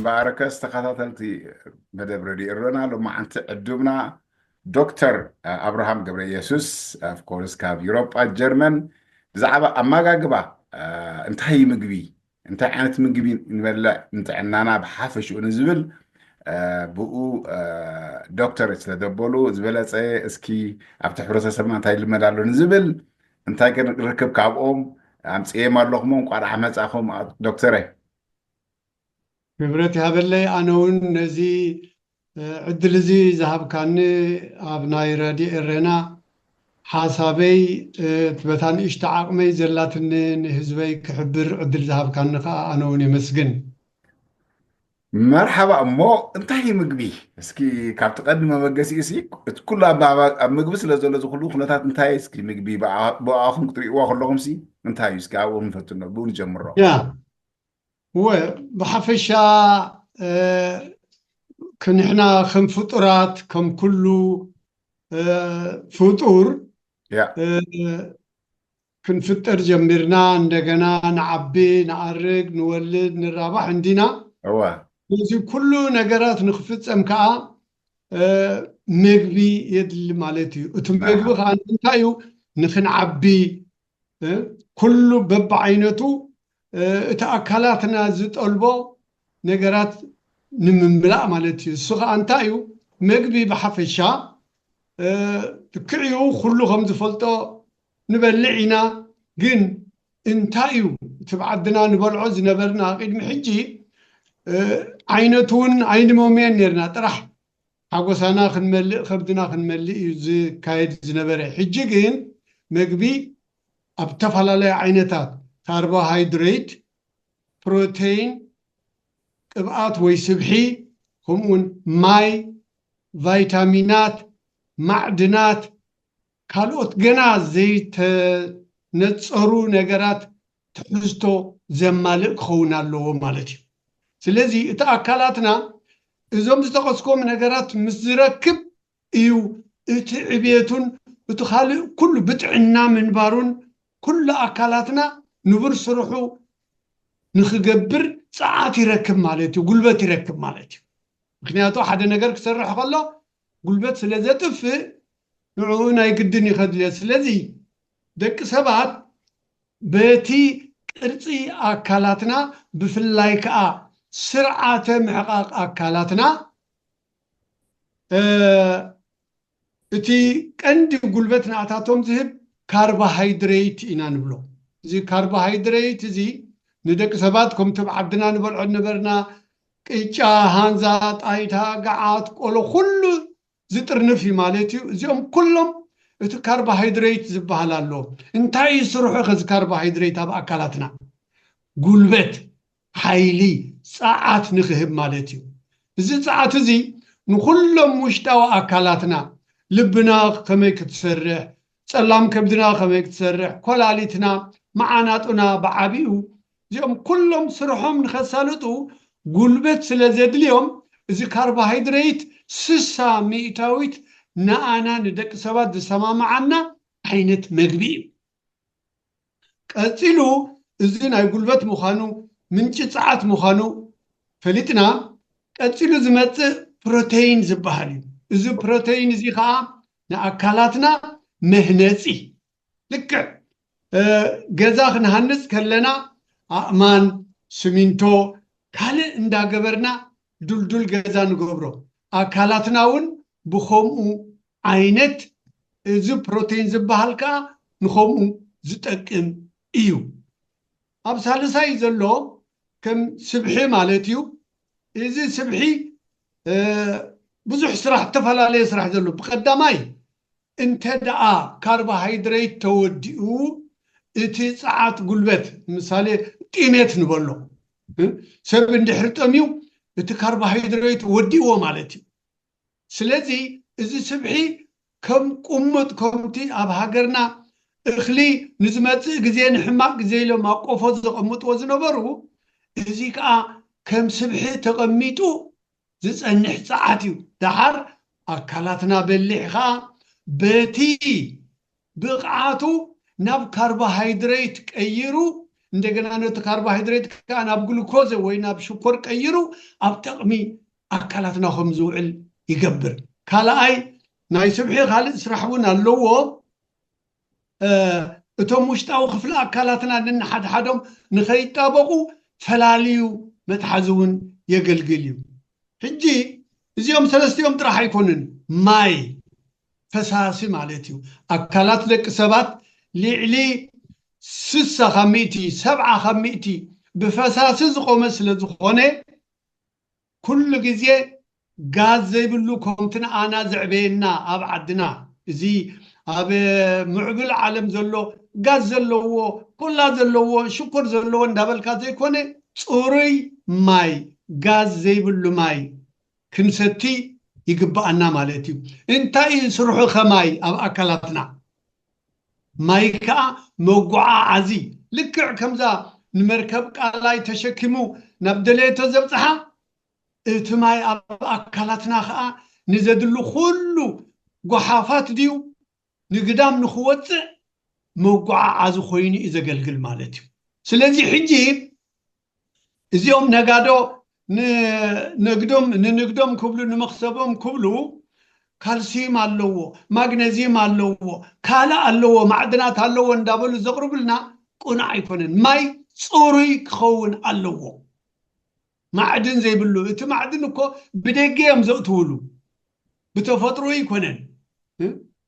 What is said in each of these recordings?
ባረከስ ተኸታተልቲ መደብ ረድዮ ኤረና፣ ሎማዓንቲ ዕዱምና ዶክተር ኣብርሃም ገብረ ኢየሱስ፣ of course፣ ካብ ዩሮጳ ጀርመን፣ ብዛዕባ ኣመጋግባ፣ እ፣ እንታይ እዩ ምግቢ፣ እንታይ ዓይነት ምግቢ ንበልዕ ንጥዕናና ብሓፈሽኡ ንዝብል፣ እ፣ ብኡ፣ እ፣ ዶክተር ስለ ዘበሉ ዝበለጸ፣ እስኪ ኣብቲ ሕብረተሰብና እንታይ ይልመድ ኣሎ ንዝብል እንታይ ክንርክብ ካብኦም ኣምጽኤም ኣለኹም። እንቋዕ ደሓን መጻኹም ዶክተረ። ክብረት ይሃበለይ። ኣነ እውን ነዚ፣ እ፣ ዕድል እዚ ዝሃብካኒ፣ ኣብ ናይ ራድዮ ኤረና ሓሳበይ፣ እ፣ በታ ንእሽቶ ዓቕመይ ዘላትኒ ንህዝበይ ክሕብር ዕድል ዝሃብካኒ ከዓ ኣነ እውን የመስግን። መርሓባ። እሞ እንታይ እዩ ምግቢ? እስኪ ካብቲ ቀንዲ መበገሲኡ ሲ፣ እቲ ኩሉ ኣብ፣ ኣብ፣ ኣብ ምግቢ ስለ ዘሎ፣ እዚ ኩሉ ኩነታት እንታይ፣ እስኪ ምግቢ ብኣ-፣ ብኣኹም ክትርእይዎ ከለኹም ሲ እንታይ እዩ? እስኪ ኣብኡ ንፈትኖ፣ ብኡ ንጀምሮ። ያ፣ እወ፣ ብሓፈሻ፣ እ፣ ክንሕና ከም ፍጡራት፣ ከም ኩሉ፣ እ፣ ፍጡር፣ ያ። እ፣ ክንፍጠር ጀሚርና፣ እንደገና ንዓቢ፣ ንኣርግ፣ ንወልድ፣ ንራባሕ እንዲና። እወ። እዚ ኩሉ ነገራት ንክፍጸም ከዓ፣ እ፣ ምግቢ የድሊ ማለት እዩ። እቲ ምግቢ መርሓባ። ከዓ እንታይ እዩ? ንክንዓቢ፣ እ፣ ኩሉ በብዓይነቱ፣ እ፣ እቲ ኣካላትና ዝጠልቦ ነገራት ንምምላእ ማለት እዩ። እሱ ከዓ እንታይ እዩ? ምግቢ ብሓፈሻ፣ እ፣ ልክዕ እዩ፣ ኩሉ ከም ዝፈልጦ ንበልዕ ኢና። ግን እንታይ እዩ እቲ ብዓድና ንበልዖ ዝነበርና ቅድሚ ሕጂ፣ እ፣ ዓይነቱ እውን ኣይንመምዮን ነርና። ጥራሕ ሓጎሳና ክንመልእ፣ ከብድና ክንመልእ እዩ ዝካየድ ዝነበረ። ሕጂ ግን መግቢ ኣብ ዝተፈላለየ ዓይነታት ካርቦሃይድሬት፣ ፕሮቴይን፣ ቅብኣት ወይ ስብሒ፣ ከምኡውን ማይ፣ ቫይታሚናት፣ ማዕድናት፣ ካልኦት ገና ዘይተነጸሩ ነገራት ትሕዝቶ ዘማልእ ክኸውን ኣለዎ ማለት እዩ። ስለዚ እቲ ኣካላትና እዞም ዝጠቐስኩም ነገራት ምስ ዝረክብ እዩ እቲ ዕብየቱን እቲ ካልእ ኩሉ ብጥዕና ምንባሩን ኩሉ ኣካላትና ንቡር ስርሑ ንኽገብር ጸዓት ይረክብ ማለት እዩ፣ ጉልበት ይረክብ ማለት እዩ። ምኽንያቱ ሓደ ነገር ክሰርሕ ከሎ ጉልበት ስለ ዘጥፍእ ንዕኡ ናይ ግድን እዩ ከድልዮ። ስለዚ ደቂ ሰባት በቲ ቅርጺ ኣካላትና ብፍላይ ከኣ ስርዓተ ምሕቓቕ ኣካላትና፣ እ፣ እቲ ቀንዲ ጉልበት ንኣታቶም ዝህብ ካርቦሃይድሬት ኢና ንብሎ። እዚ ካርቦሃይድሬት እዚ ንደቂ ሰባት ከምቲ ኣብ ዓድና ንበልዖ ነበርና ቅጫ፣ ሃንዛ፣ ጣይታ፣ ገዓት፣ ቆሎ ኩሉ ዝጥርንፍ እዩ ማለት እዩ። እዚኦም ኩሎም እቲ ካርቦሃይድሬት ዝበሃል ኣሎ። እንታይ እዩ ስርሑ ከዚ ካርቦሃይድሬት ኣብ ኣካላትና? ጉልበት፣ ሓይሊ፣ ጸዓት ንኽህብ ማለት እዩ። እዚ ጸዓት እዚ ንኹሎም ውሽጣዊ ኣካላትና፣ ልብና ከመይ ክትሰርሕ፣ ጸላም ከብድና ከመይ ክትሰርሕ፣ ኮላሊትና፣ መዓናጡና ብዓቢኡ፣ እዚኦም ኩሎም ስርሖም ንኸሳልጡ ጉልበት ስለ ዘድልዮም፣ እዚ ካርቦሃይድሬት ስሳ ሚእታዊት ንኣና ንደቂ ሰባት ዝሰማምዓና ዓይነት መግቢ እዩ። ቀጺሉ እዚ ናይ ጉልበት ምዃኑ፣ ምንጪ ጸዓት ምዃኑ ፈሊጥና፣ ቀጺሉ ዝመጽእ ፕሮቴይን ዝበሃል እዩ። እዚ ፕሮቴይን እዚ ኸኣ ንኣካላትና መህነጺ፣ ልክዕ፣ እ፣ ገዛ ክንሃንጽ ከለና ኣእማን፣ ስሚንቶ፣ ካልእ እንዳገበርና ድልዱል ገዛ ንገብሮ። ኣካላትና እውን ብኸምኡ ዓይነት፣ እዚ ፕሮቴይን ዝበሃል ከኣ ንኸምኡ ዝጠቅም እዩ። ኣብ ሳልሳይ ዘሎ ከም ስብሒ ማለት እዩ። እዚ ስብሒ፣ እ፣ ብዙሕ ስራሕ፣ ዝተፈላለየ ስራሕ ዘሎ። ብቐዳማይ እንተ ደኣ ካርቦሃይድሬት ተወዲኡ፣ እቲ ጸዓት ጉልበት፣ ምሳሌ ጢሜት ንበሎ፣ እ፣ ሰብ እንድሕር ጠምዩ፣ እቲ ካርቦሃይድሬት ወዲእዎ ማለት እዩ። ስለዚ እዚ ስብሒ ከም ቁሙጥ፣ ከምቲ ኣብ ሃገርና እኽሊ ንዝመጽእ ግዜ፣ ንሕማቕ ግዜ ኢሎም ኣብ ቆፎ ዘቐምጥዎ ዝነበሩ፣ እዚ ከኣ ከም ስብሒ ተቐሚጡ ዝጸንሕ ጸዓት እዩ። ደሓር ኣካላትና በሊሕ ከኣ በቲ ብቕዓቱ ናብ ካርቦሃይድሬት ቀይሩ እንደገና ነቲ ካርቦሃይድሬት ከዓ ናብ ግሉኮዘ ወይ ናብ ሽኮር ቀይሩ ኣብ ጥቕሚ ኣካላትና ከም ዝውዕል ይገብር። ካልኣይ ናይ ስብሒ ካልእ ስራሕ እውን ኣለዎ። እቶም ውሽጣዊ ክፍሊ ኣካላትና ነንሓድሓዶም ንኸይጣበቑ ፈላልዩ መትሓዚ እውን የገልግል እዩ። ሕጂ እዚኦም ሰለስቲኦም ጥራሕ ኣይኮኑን፣ ማይ ፈሳሲ ማለት እዩ። ኣካላት ደቂ ሰባት ልዕሊ ስሳ ካብ ሚእቲ፣ ሰብዓ ካብ ሚእቲ ብፈሳሲ ዝቆመ ስለ ዝኾነ ኩሉ ግዜ ጋዝ ዘይብሉ ከምቲ ንኣና ዘዕበየና ኣብ ዓድና እዚ ኣብ ምዕብል ዓለም ዘሎ ጋዝ ዘለዎ ኮላ ዘለዎ ሽኮር ዘለዎ እንዳበልካ ዘይኮነ ጽሩይ ማይ ጋዝ ዘይብሉ ማይ ክንሰቲ ይግብኣና ማለት እዩ። እንታይ እዩ ስርሑ ከማይ ኣብ ኣካላትና? ማይ ከዓ መጓዓዓዚ ልክዕ ከምዛ ንመርከብ ቃላይ ተሸኪሙ ናብ ደለየቶ ዘብፅሓ እቲ ማይ ኣብ ኣካላትና ከዓ ንዘድሉ ኩሉ ጓሓፋት ድዩ ንግዳም ንክወፅእ መጓዓዓዚ ኮይኑ እዩ ዘገልግል ማለት እዩ። ስለዚ ሕጂ እዚኦም ነጋዶ ንንግዶም ንንግዶም ክብሉ ንመክሰቦም ክብሉ ካልሲዩም ኣለዎ፣ ማግነዚየም ኣለዎ፣ ካልእ ኣለዎ፣ ማዕድናት ኣለዎ እንዳበሉ ዘቕርቡልና ቁኑዕ ኣይኮነን። ማይ ፅሩይ ክኸውን ኣለዎ። ማዕድን ዘይብሉ እቲ ማዕድን እኮ ብደገ እዮም ዘእትውሉ፣ ብተፈጥሮ ይኮነን።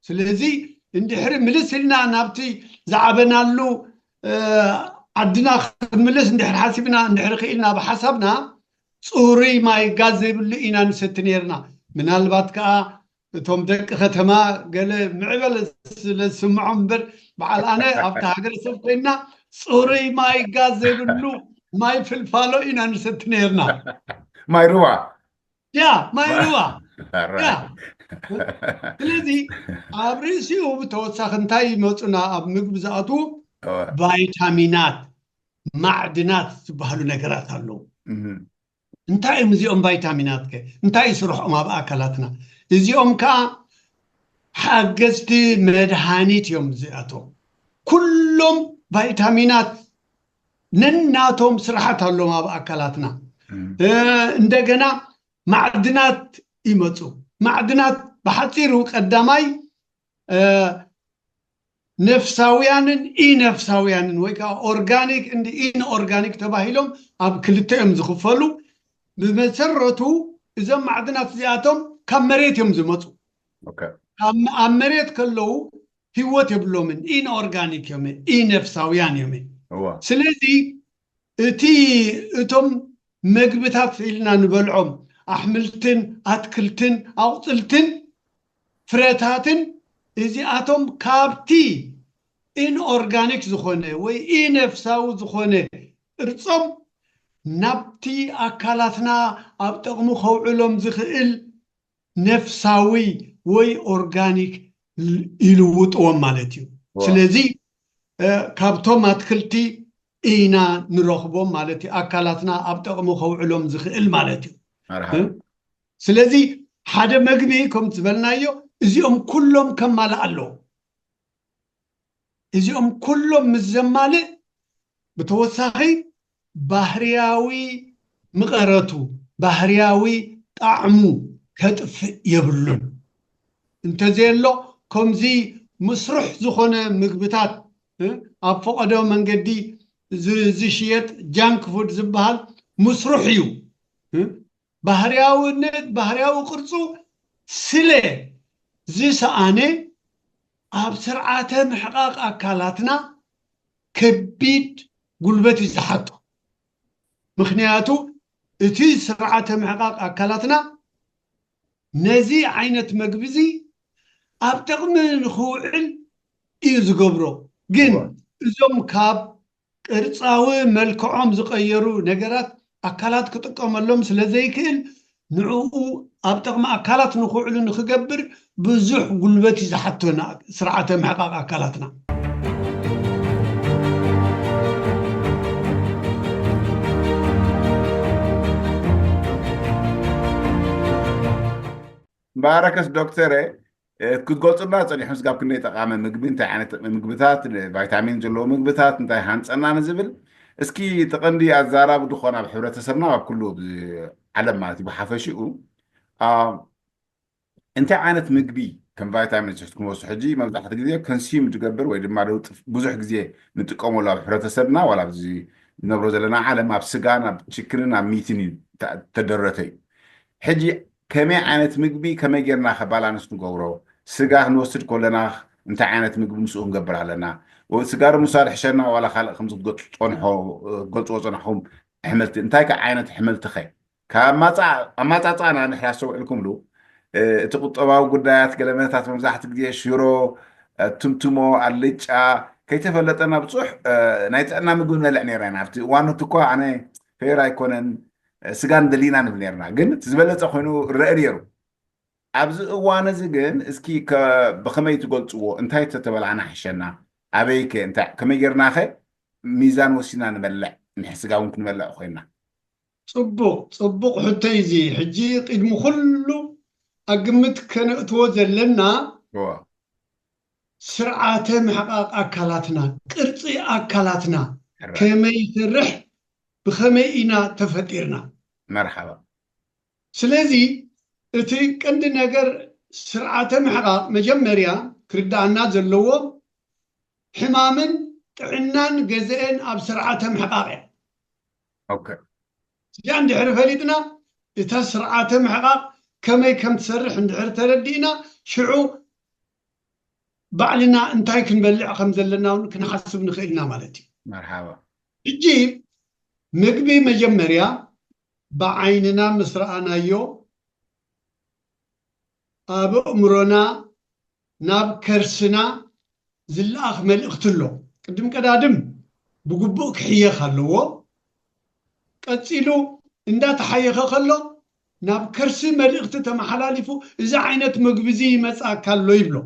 ስለዚ እንድሕሪ ምልስ ኢልና ናብቲ ዝዓበናሉ ዓድና ክንምልስ እንድሕር ሓሲብና እንድሕር ክኢልና ብሓሳብና ፅሩይ ማይ ጋዝ ዘይብሉ ኢና ንሰቲ ነርና። ምናልባት ከዓ እቶም ደቂ ከተማ ገለ ምዕበለ ስለ ዝስምዖም እምበር በዓል ኣነ ኣብቲ ሃገረሰብ ኮይንና ፅሩይ ማይ ጋዝ ዘይብሉ ማይ ፍልፋሎ ኢና ንሰቲ ነርና። ማይ ሩባ ያ ማይ ሩባ ያ ስለዚ ኣብ ርእሲኡ ብተወሳኺ እንታይ ይመፁና ኣብ ምግቢ ዝኣትዉ ቫይታሚናት ማዕድናት ዝበሃሉ ነገራት ኣለዉ። እንታይ እዮም እዚኦም ቫይታሚናት ከ እንታይ ስርሖም ኣብ ኣካላትና? እዚኦም ከዓ ሓገዝቲ መድሃኒት እዮም እዚኣቶም። ኩሎም ቫይታሚናት ነናቶም ስርሓት ኣለዎም ኣብ ኣካላትና። እንደገና ማዕድናት ይመፁ። ማዕድናት ብሓፂሩ ቀዳማይ ነፍሳውያንን ኢነፍሳውያንን ወይ ከዓ ኦርጋኒክ እንድ ኢንኦርጋኒክ ተባሂሎም ኣብ ክልተ እዮም ዝኽፈሉ። ብመሰረቱ እዞም ማዕድናት እዚኣቶም ካብ መሬት እዮም ዝመፁ። ኣብ መሬት ከለዉ ህይወት የብሎምን። ኢንኦርጋኒክ እዮም፣ ኢነፍሳውያን እዮም። ስለዚ እቲ እቶም መግብታት ኢልና ንበልዖም ኣሕምልትን ኣትክልትን ኣቑፅልትን ፍረታትን እዚኣቶም ካብቲ ኢንኦርጋኒክ ዝኾነ ወይ ኢነፍሳዊ ዝኾነ ቅርፆም ናብቲ ኣካላትና ኣብ ጥቕሚ ከውዕሎም ዝኽእል ነፍሳዊ ወይ ኦርጋኒክ ይልውጥዎም ማለት እዩ። ስለዚ ካብቶም ኣትክልቲ ኢና ንረኽቦም ማለት እዩ። ኣካላትና ኣብ ጥቕሚ ከውዕሎም ዝኽእል ማለት እዩ። ስለዚ ሓደ መግቢ ከም ዝበልናዮ እዚኦም ኩሎም ከማልእ ኣለዎ። እዚኦም ኩሎም ምስ ዘማልእ ብተወሳኺ ባህርያዊ ምቐረቱ ባህርያዊ ጣዕሙ ከጥፍእ የብሉን። እንተዘየሎ ከምዚ ምስሩሕ ዝኾነ ምግብታት ኣብ ፈቐዶ መንገዲ ዝሽየጥ ጃንክ ፉድ ዝበሃል ምስሩሕ እዩ። ባህርያውነት ባህርያዊ ቅርፁ ስለ ዝሰኣነ ኣብ ስርዓተ ምሕቓቕ ኣካላትና ከቢድ ጉልበት እዩ ዝሓቶ። ምክንያቱ እቲ ስርዓተ ምሕቓቕ ኣካላትና ነዚ ዓይነት መግቢ እዚ ኣብ ጥቕሚ ንክውዕል እዩ ዝገብሮ። ግን እዞም ካብ ቅርፃዊ መልክዖም ዝቐየሩ ነገራት ኣካላት ክጥቀመሎም ስለ ዘይክእል ንዕኡ ኣብ ጥቕሚ ኣካላት ንክውዕሉ ንክገብር ብዙሕ ጉልበት እዩ ዝሓቶ ስርዓተ ምሕቃቕ ኣካላትና። ባረከስ ዶክተረ ክትገልፁልና ፀኒሑ ስጋብ ክንደይ ጠቃሚ ምግቢ እንታይ ዓይነት ምግብታት ቫይታሚን ዘለዎ ምግብታት እንታይ ሃንፀና ንዝብል እስኪ እቲ ቀንዲ ኣዛራቢ ዝኾነ ኣብ ሕብረተሰብና ኣብ ኩሉ ዓለም ማለት እዩ ብሓፈሽኡ እንታይ ዓይነት ምግቢ ከም ቫይታሚን ሲ ክንወስድ ሕጂ መብዛሕትኡ ግዜ ኮንሲም ዝገብር ወይ ድማ ለውጢ ብዙሕ ግዜ ንጥቀመሉ ኣብ ሕብረተሰብና ዋላ ኣብዚ ንነብሮ ዘለና ዓለም ኣብ ስጋን ኣብ ችክንን ኣብ ሚትን እዩ ተደረተ እዩ። ሕጂ ከመይ ዓይነት ምግቢ ከመይ ጌርና ከባላንስ ንገብሮ? ስጋ ክንወስድ ከለና እንታይ ዓይነት ምግቢ ምስኡ ክንገብር ኣለና? ስጋ ዶ ምውሳድ ሕሸና ዋላ ካልእ ከምዚ ክትገልፁ ፀንሖ ክትገልፅዎ ፀናሕኩም ኣሕምልቲ እንታይ ከ ዓይነት ኣሕምልቲ ኸ ካብ ኣማፃፅኣና ንድሕር ኣስተውዒልኩምሉ እቲ ቁጠባዊ ጉዳያት ገለመታት መብዛሕቲ ግዜ ሽሮ ትምትሞ ኣልጫ ከይተፈለጠና ብዙሕ ናይ ጥዕና ምግቢ ንበልዕ ነርና ኢና ኣብቲ እዋኑ እቲ እኳ ኣነ ፌር ኣይኮነን ስጋ ንደሊ ኢና ንብል ነርና ግን እቲ ዝበለፀ ኮይኑ ረአ ነይሩ ኣብዚ እዋን እዚ ግን እስኪ ብኸመይ ትገልፅዎ እንታይ ተተበላዕና ሕሸና ኣበይ ከ እንታይ ከመይ ጌርና ኸ ሚዛን ወሲና ንበልዕ ንሕስጋ እውን ክንበልዕ ኮይና ፅቡቕ ፅቡቕ ሕቶ እዩ እዚ ሕጂ ቅድሚ ኩሉ ኣግምት ከነእትዎ ዘለና ስርዓተ ምሕቓቕ ኣካላትና ቅርፂ ኣካላትና ከመይ ይሰርሕ ብኸመይ ኢና ተፈጢርና መርሓባ ስለዚ እቲ ቀንዲ ነገር ስርዓተ ምሕቓቕ መጀመርያ ክርዳኣና ዘለዎ ሕማምን ጥዕናን ገዘአን ኣብ ስርዓተ ምሕቓቕ እያ። እዚኣ እንድሕሪ ፈሊጥና እታ ስርዓተ ምሕቓቕ ከመይ ከም ትሰርሕ እንድሕሪ ተረዲእና ሽዑ ባዕልና እንታይ ክንበልዕ ከም ዘለና እውን ክንሓስብ ንኽእል ኢና ማለት እዩ። መርሓባ። ሕጂ ምግቢ መጀመርያ ብዓይንና ምስ ረኣናዮ ኣብ ኣእምሮና ናብ ከርስና ዝለኣኽ መልእኽቲ ኣሎ። ቅድም ቀዳድም ብግቡእ ክሕየኽ ኣለዎ። ቀጺሉ እንዳተሓየኸ ከሎ ናብ ከርሲ መልእኽቲ ተመሓላሊፉ እዚ ዓይነት ምግቢ እዚ ይመፅኣካ ኣሎ ይብሎ።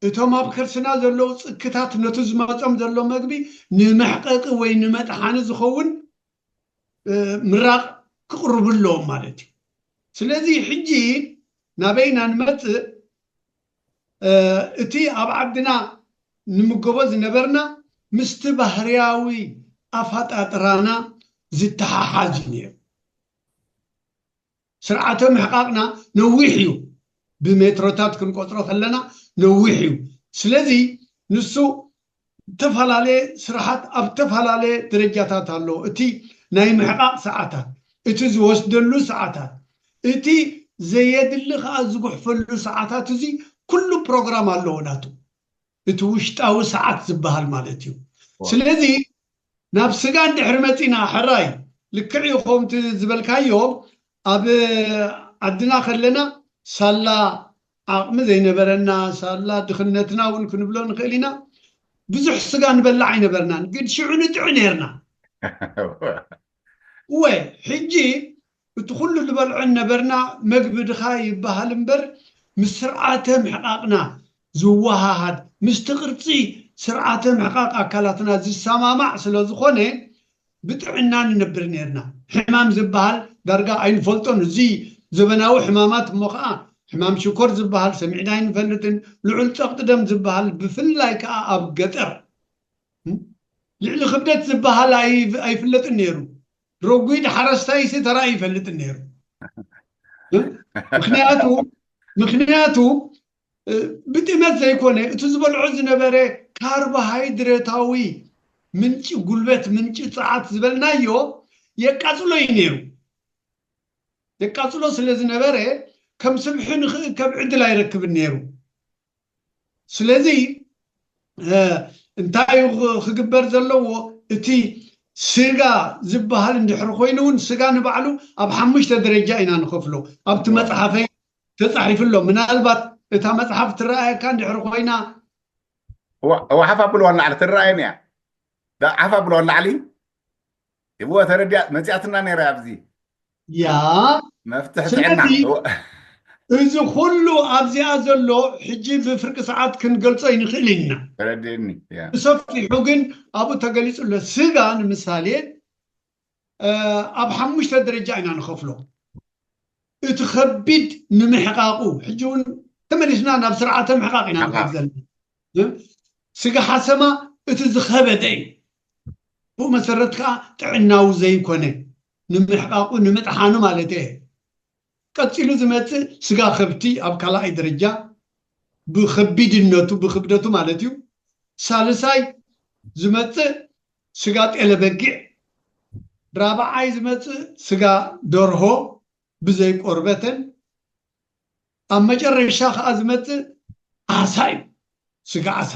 እቶም ኣብ ከርስና ዘለዉ ፅክታት ነቱ ዝመፆም ዘሎ መግቢ ንመሕቀቂ ወይ ንመጥሓኒ ዝኸውን ምራቕ ክቕርቡ ኣለዎም ማለት እዩ። ስለዚ ሕጂ ናበይና ንመፅእ እቲ ኣብ ዓድና ንምገቦ ዝነበርና ምስቲ ባህርያዊ ኣፋጣጥራና ዝተሓሓዝ እዩ ነይሩ። ስርዓተ ምሕቃቅና ነዊሕ እዩ። ብሜትሮታት ክንቆፅሮ ከለና ነዊሕ እዩ። ስለዚ ንሱ ዝተፈላለየ ስራሓት ኣብ ዝተፈላለየ ደረጃታት ኣሎ። እቲ ናይ ምሕቃቅ ሰዓታት፣ እቲ ዝወስደሉ ሰዓታት፣ እቲ ዘየድሊ ከዓ ዝጉሕፈሉ ሰዓታት፣ እዚ ኩሉ ፕሮግራም ኣለዎ ናቱ። እቲ ውሽጣዊ ሰዓት ዝበሃል ማለት እዩ። ስለዚ ናብ ስጋ እንድሕር መፂና ሕራይ ልክዕ እዩ ከምቲ ዝበልካዮ ኣብ ዓድና ከለና ሳላ ዓቕሚ ዘይነበረና ሳላ ድኽነትና እውን ክንብሎ ንኽእል ኢና ብዙሕ ስጋ ንበላዕ ኣይነበርናን ግን ሽዑ ንጥዑ ነርና እወ ሕጂ እቲ ኩሉ ዝበልዖ ነበርና መግቢ ድኻ ይበሃል እምበር ምስ ስርዓተ ምሕቃቕና ዝወሃሃድ ምስቲ ቅርፂ ስርዓተ ምሕቃቕ ኣካላትና ዝሰማማዕ ስለ ዝኾነ ብጥዕና ንነብር ነርና። ሕማም ዝበሃል ዳርጋ ኣይንፈልጦን። እዚ ዘበናዊ ሕማማት እሞ ከዓ ሕማም ሽኮር ዝበሃል ሰሚዕና ኣይንፈልጥን። ልዑል ፀቕጢ ደም ዝበሃል ብፍላይ ከዓ ኣብ ገጠር ልዕሊ ክብደት ዝበሃል ኣይፍለጥን ነይሩ። ረጒድ ሓረስታይሲ ተራእዩ ይፈልጥን ነይሩ። ምክንያቱ ምክንያቱ ብጥመት ዘይኮነ እቲ ዝበልዖ ዝነበረ ካርቦሃይድሬታዊ ምንጪ ጉልበት ምንጪ ፀዓት ዝበልናዮ የቃፅሎ እዩ ነይሩ። የቃፅሎ ስለ ዝነበረ ከም ስብሒ ንኽእከብ ዕድል ኣይረክብን ነይሩ። ስለዚ እንታይ ክግበር ዘለዎ እቲ ስጋ ዝበሃል እንድሕር ኮይኑ እውን ስጋ ንባዕሉ ኣብ ሓሙሽተ ደረጃ ኢና ንኸፍሎ ኣብቲ መፅሓፈይ ተፃሒፉ ኣሎ ምናልባት እታ መፅሓፍ ትረኣየካ እንድሕር ኮይና እዋ ሓፍ ኣብልዋ ንላዕሊ ትረኣየኒ እያ ሓፍ ኣብልዋ ንላዕሊ እወ ተረዲኣ መፂኣትና ነይራ ኣብዚ ያ መፍትሒ ጥዕና እዚ ኩሉ ኣብዚኣ ዘሎ ሕጂ ብፍርቂ ሰዓት ክንገልጾ ይንኽእል ኢና ተረዲእኒ ብሰፊሑ ግን ኣብኡ ተገሊጹ ኣሎ ስጋ ንምሳሌ ኣብ ሓሙሽተ ደረጃ ኢና ንኸፍሎ እቲ ከቢድ ንምሕቃቁ ሕጂ እውን ተመሊስና ናብ ስርዓተ ምሕቃቅ ኢና ንኸድ ዘለና ስጋ ሓሰማ እቲ ዝኸበደ እዩ ብኡ መሰረት ከዓ ጥዕናዊ ዘይኮነ ንምሕቃቁ ንምጥሓኑ ማለት እየ። ቀፂሉ ዝመፅእ ስጋ ከብቲ ኣብ ካልኣይ ደረጃ ብከቢድነቱ ብክብደቱ ማለት እዩ። ሳልሳይ ዝመፅእ ስጋ ጤለ በጊዕ፣ ራብዓይ ዝመፅእ ስጋ ደርሆ ብዘይ ቆርበተን፣ ኣብ መጨረሻ ከዓ ዝመፅእ ዓሳ እዩ፣ ስጋ ዓሳ።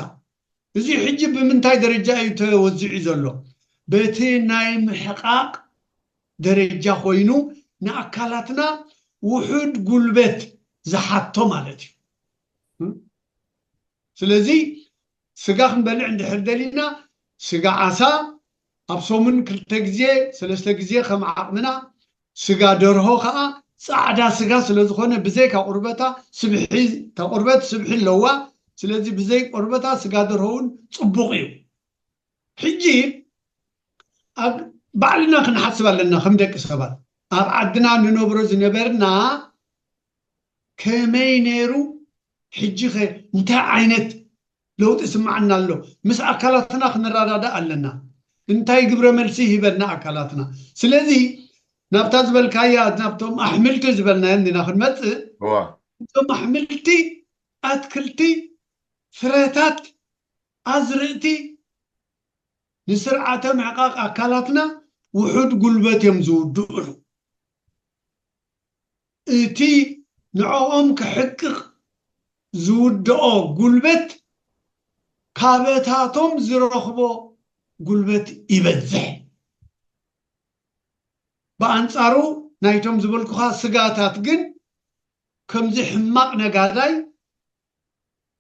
እዚ ሕጂ ብምንታይ ደረጃ እዩ ተወዚዑ ዘሎ? በቲ ናይ ምሕቃቅ ደረጃ ኮይኑ ንኣካላትና ውሑድ ጉልበት ዝሓቶ ማለት እዩ። ስለዚ ስጋ ክንበልዕ እንድሕር ደሊና ስጋ ዓሳ ኣብ ሰሙን ክልተ ግዜ ሰለስተ ግዜ ከም ዓቕምና፣ ስጋ ደርሆ ከዓ ፃዕዳ ስጋ ስለ ዝኾነ ብዘይካ ቁርበታ ስብሒ፣ እታ ቁርበት ስብሒ ኣለዋ። ስለዚ ብዘይ ቁርበታ ስጋ ደርሆ እውን ፅቡቕ እዩ። ሕጂ ኣብ ባዕልና ክንሓስብ ኣለና። ከም ደቂ ሰባት ኣብ ዓድና ንነብሮ ዝነበርና ከመይ ነይሩ፣ ሕጂ ኸ እንታይ ዓይነት ለውጢ ስምዓና ኣሎ? ምስ ኣካላትና ክንረዳዳእ ኣለና። እንታይ ግብረ መልሲ ሂበና ኣካላትና? ስለዚ ናብታ ዝበልካያ፣ ናብቶም ኣሕምልቲ ዝበልናዮ እንዲና ክንመፅእ። እዋ። እቶም ኣሕምልቲ፣ ኣትክልቲ፣ ፍረታት፣ ኣዝርእቲ ንስርዓተ ምሕቃቅ ኣካላትና ውሑድ ጉልበት እዮም ዝውድኡሉ። እቲ ንዕኦም ክሕቅቕ ዝውድኦ ጉልበት ካበታቶም ዝረኽቦ ጉልበት ይበዝሕ። ብኣንጻሩ ናይቶም ዝበልኩኻ ስጋታት ግን ከምዚ ሕማቕ ነጋዳይ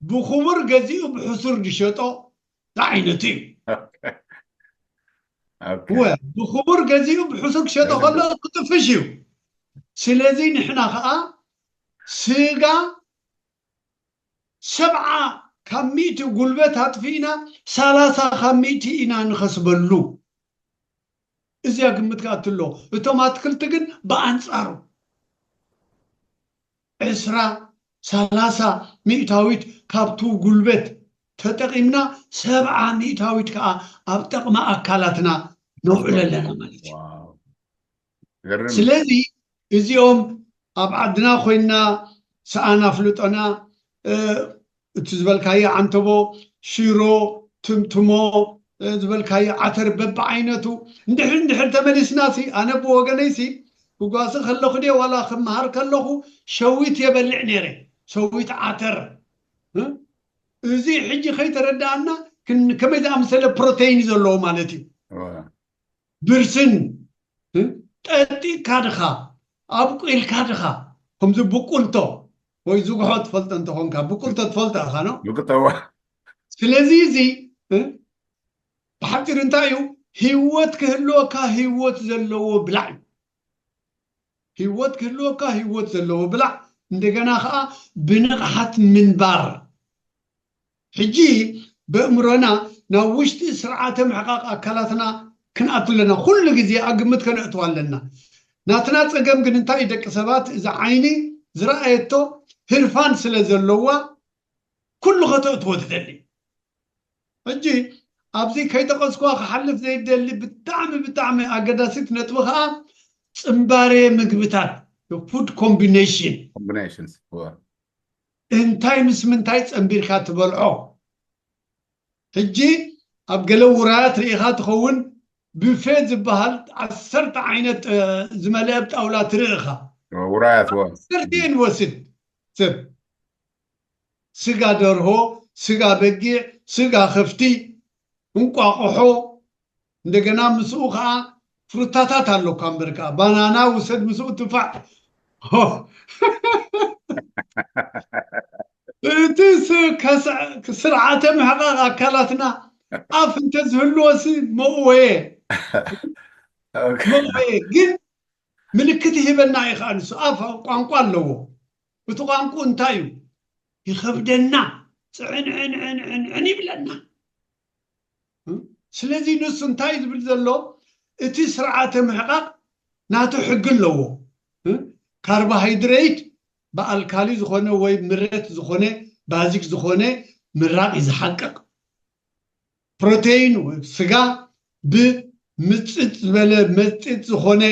ብኽቡር ገዚኡ ብሕሱር ዝሸጦ ዝዓይነቱ እዩ። ኦኬ። እወ፣ ብኽቡር ገዚኡ ብሕሱር ክሸጦ ከሎ ክጥፍሽ እዩ። ስለዚ ንሕና ከዓ ስጋ ሰብዓ ካብ ሚእቲ ጉልበት ኣጥፊእና ሰላሳ ካብ ሚእቲ ኢና ንኸስበሉ። እዚያ ግምት ክኣቱ ኣለዎ። እቶም ኣትክልቲ ግን ብኣንጻሩ ዕስራ ሰላሳ ሚእታዊት ካብቱ ጉልበት ተጠቒምና ሰብዓ ሚእታዊት ከዓ ኣብ ጠቕሚ ኣካላትና ነውዕሎ ኣለና ማለት እዩ። ዋው። ገርም። ስለዚ እዚኦም ኣብ ዓድና ኮይና ሰኣን ኣፍልጦና፣ እ፣ እቲ ዝበልካዮ ዓንተቦ፣ ሽሮ፣ ትምትሞ፣ እ፣ ዝበልካዮ ዓተር በብዓይነቱ እንድሕር እንድሕር ተመሊስና ሲ ኣነ ብወገነይ ሲ ክጓሲ ከለኹ ድየ ዋላ ክመሃር ከለኹ ሸዊት የበልዕ ነይረ። ሸዊት ዓተር፣ እ? እዚ ሕጂ ከይተረዳኣና ክን-፣ ከመይ ዝኣመሰለ ፕሮቴይን ዘለዎ ማለት እዩ። እዋ። ብርስን፣ እ? ጠጢካ ድኻ ኣብቁልካ ድኻ ከምዚ ብቁልቶ ወይ ዝግሖ ትፈልጦ እንተኾንካ ብቁልቶ ትፈልጦ ኢኻ ኖ? ብቁጠዋ። ስለዚ እዚ፣ እ? ብሓፂር እንታይ እዩ? ህይወት ክህልወካ ህይወት ዘለዎ ብላዕ እዩ። ህይወት ክህልወካ ህይወት ዘለዎ ብላዕ፣ እንደገና ከዓ ብንቕሓት ምንባር። ሕጂ በእምሮና ናብ ውሽጢ ስርዓተ ምሕቃቕ ኣካላትና ክንኣቱ ኣለና። ኩሉ ግዜ ኣብ ግምት ከነእትዋ ኣለና። ናትና ፀገም ግን እንታይ እዩ? ደቂ ሰባት እዚ ዓይኒ ዝረኣየቶ ህርፋን ስለ ዘለዋ ኩሉ ከተእትዎ ትደሊ። ሕጂ ኣብዚ ከይጠቐስኳ ክሓልፍ ዘይደሊ ብጣዕሚ ብጣዕሚ ኣገዳሲት ነጥቢ ከዓ ፅምባሬ ምግብታት፣ ፉድ ኮምቢኔሽን። Combinations። እዋ። እንታይ ምስ ምንታይ ፀምቢርካ ትበልዖ? ሕጂ ኣብ ገለ ውራያት ርኢኻ ትኸውን፣ ብፌ ዝበሃል ዓሰርተ ዓይነት፣ እ፣ ዝመልአ ጣውላ ትርኢ ኢኻ። ውራያት፣ እዋ። ዓሰርተ ንወስድ ሰብ፣ ስጋ ደርሆ፣ ስጋ በጊዕ፣ ስጋ ከፍቲ፣ እንቋቑሖ፣ እንደገና ምስኡ ከዓ ፍሩታታት ኣሎ እኳ እምበር ከዓ ባናና ውሰድ ምስኡ ትፋዕ። ሆ። እቲ ስ-፣ ከስ-፣ ስርዓተ ምሕቃቕ ኣካላትና ኣፍ እንተዝህልዎሲ መእወየ። ኦኬ። መእወየ። ግን ምልክት ይህበና እዩ ከዓ ንሱ። ኣፍ ቋንቋ ኣለዎ። እቲ ቋንቋ እንታይ እዩ? ይኸብደና፣ ፅዕንዕንዕንዕን ይብለና። እ? ስለዚ ንሱ እንታይ ዝብል ዘሎ? እቲ ስርዓተ ምሕቃቕ ናቱ ሕጊ ኣለዎ። እ? ካርቦሃይድሬት ብኣልካሊ ዝኾነ ወይ ምረት ዝኾነ፣ ባዚክ ዝኾነ ምራቕ እዩ ዝሓቅቕ። ፕሮቴይን ወይ ስጋ ብ-፣ ምፅፅ ዝበለ መፅፅ ዝኾነ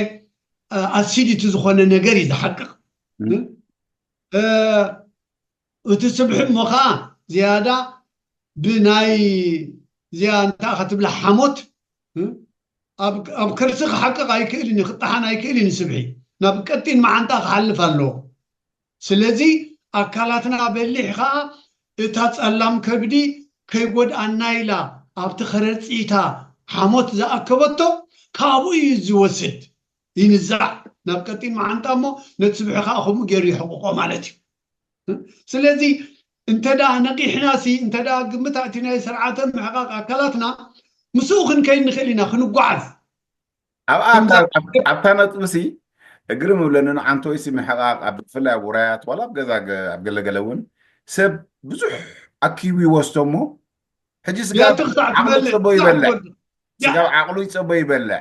ኣሲዲቲ ዝኾነ ነገር እዩ ዝሓቅቕ። እቲ ስብሒ እሞ ከዓ ዝያዳ ብናይ እዚኣ እንታይ ክትብላ ሓሞት ኣብ ከርሲ ክሓቅቕ ኣይክእልን እዩ፣ ክጠሓን ኣይክእልን እዩ። ስብሒ ናብ ቀጢን መዓንጣ ክሓልፍ ኣለዎ። ስለዚ ኣካላትና በሊሕ ከዓ እታ ጸላም ከብዲ ከይጎድኣና ኢላ ኣብቲ ከረፂታ ሓሞት ዝኣከበቶ ካብኡ እዩ ዝወስድ። ይንዛዕ ናብ ቀጢን መዓንጣ እሞ ነቲ ስብሒ ከዓ ከምኡ ገይሩ ይሕቕቆ ማለት እዩ። ስለዚ እንተ ደኣ ነቒሕና ሲ እንተ ደኣ ግምት ኣእቲናዮ ስርዓተ ምሕቓቕ ኣካላትና ምስኡ ክንከይድ ንኽእል ኢና ክንጓዓዝ። ኣብታ ነጥቢ ሲ እግሪ ምብለኒ ንዓንቶይ ሲ ምሕቓቕ ኣብ ብፍላይ ኣብ ውራያት ዋላ ኣብ ገዛ ኣብ ገለገለ እውን ሰብ ብዙሕ ኣኪቡ ይወስዶ እሞ ሕጂ ስጋብ ዓቕሉ ይፀቦ ይበልዕ ስጋብ ዓቕሉ ይፀቦ ይበልዕ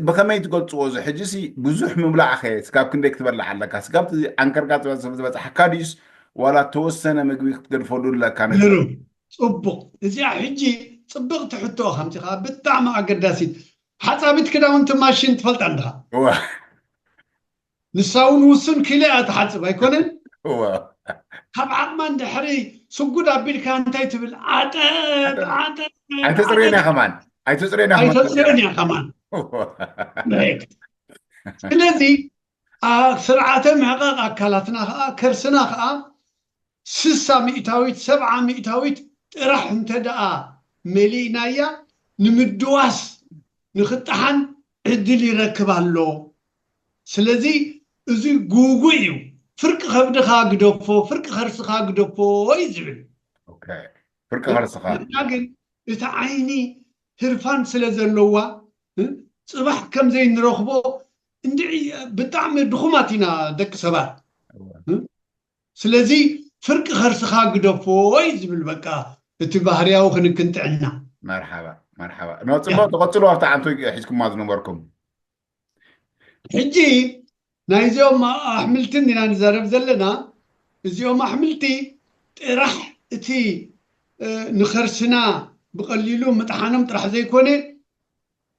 ብኸመይ ትገልፅዎ እዚ ሕጂ ሲ ብዙሕ ምብላዕ ኸ ስጋብ ክንደይ ክትበልዕ ኣለካ ስጋብ ዓንከርካ ዝበፅሓካ ድዩስ ዋላ ተወሰነ ምግቢ ክትገድፈሉ ኣለካ ነቲ ጽቡቕ እዚኣ ሕጂ ጽብቕቲ ሕቶ ከምቲ ከዓ ብጣዕሚ ኣገዳሲት ሓፃቢት ክዳውንቲ ማሽን ትፈልጣ እንድኻ ንሳ እውን ውሱን ኪሎ እያ ትሓፅብ ኣይኮነን ካብ ዓቕማ እንድሕሪ ስጉድ ኣቢልካ እንታይ ትብል ዓጠጥ ዓጠጥ ኣይተፅርዮን እያ ከማን ኣይተፅርዮን እያ ኣይተፅርዮን እያ ከማን ስለዚ ስርዓተ ምሕቃቅ ኣካላትና ከዓ ከርስና ከዓ ስሳ ሚእታዊት ሰብዓ ሚእታዊት ጥራሕ እንተ ደኣ መሊእናያ ንምድዋስ ንኽጠሓን ዕድል ይረክብ ኣሎ ስለዚ እዚ ጉጉ እዩ ፍርቂ ከብድኻ ግደፎ ፍርቂ ከርስኻ ግደፎ እዩ ዝብል ፍርቂ ከርስኻ ግን እቲ ዓይኒ ህርፋን ስለ ዘለዋ ፅባሕ ከም ዘይንረኽቦ እንድዒ ብጣዕሚ ድኹማት ኢና ደቂ ሰባት ስለዚ ፍርቂ ከርስኻ ግደፎ እዩ ዝብል በቃ እቲ ባህርያዊ ክንክን ጥዕና መርሓባ መርሓባ ኖ ፅቡቅ ተቐፅሉ ኣብቲ ዓንቶ ሒዝኩማ ዝነበርኩም ሕጂ ናይዚኦም ኣሕምልቲ እንዲና ንዛረብ ዘለና እዚኦም ኣሕምልቲ ጥራሕ እቲ ንኸርስና ብቐሊሉ ምጥሓኖም ጥራሕ ዘይኮነ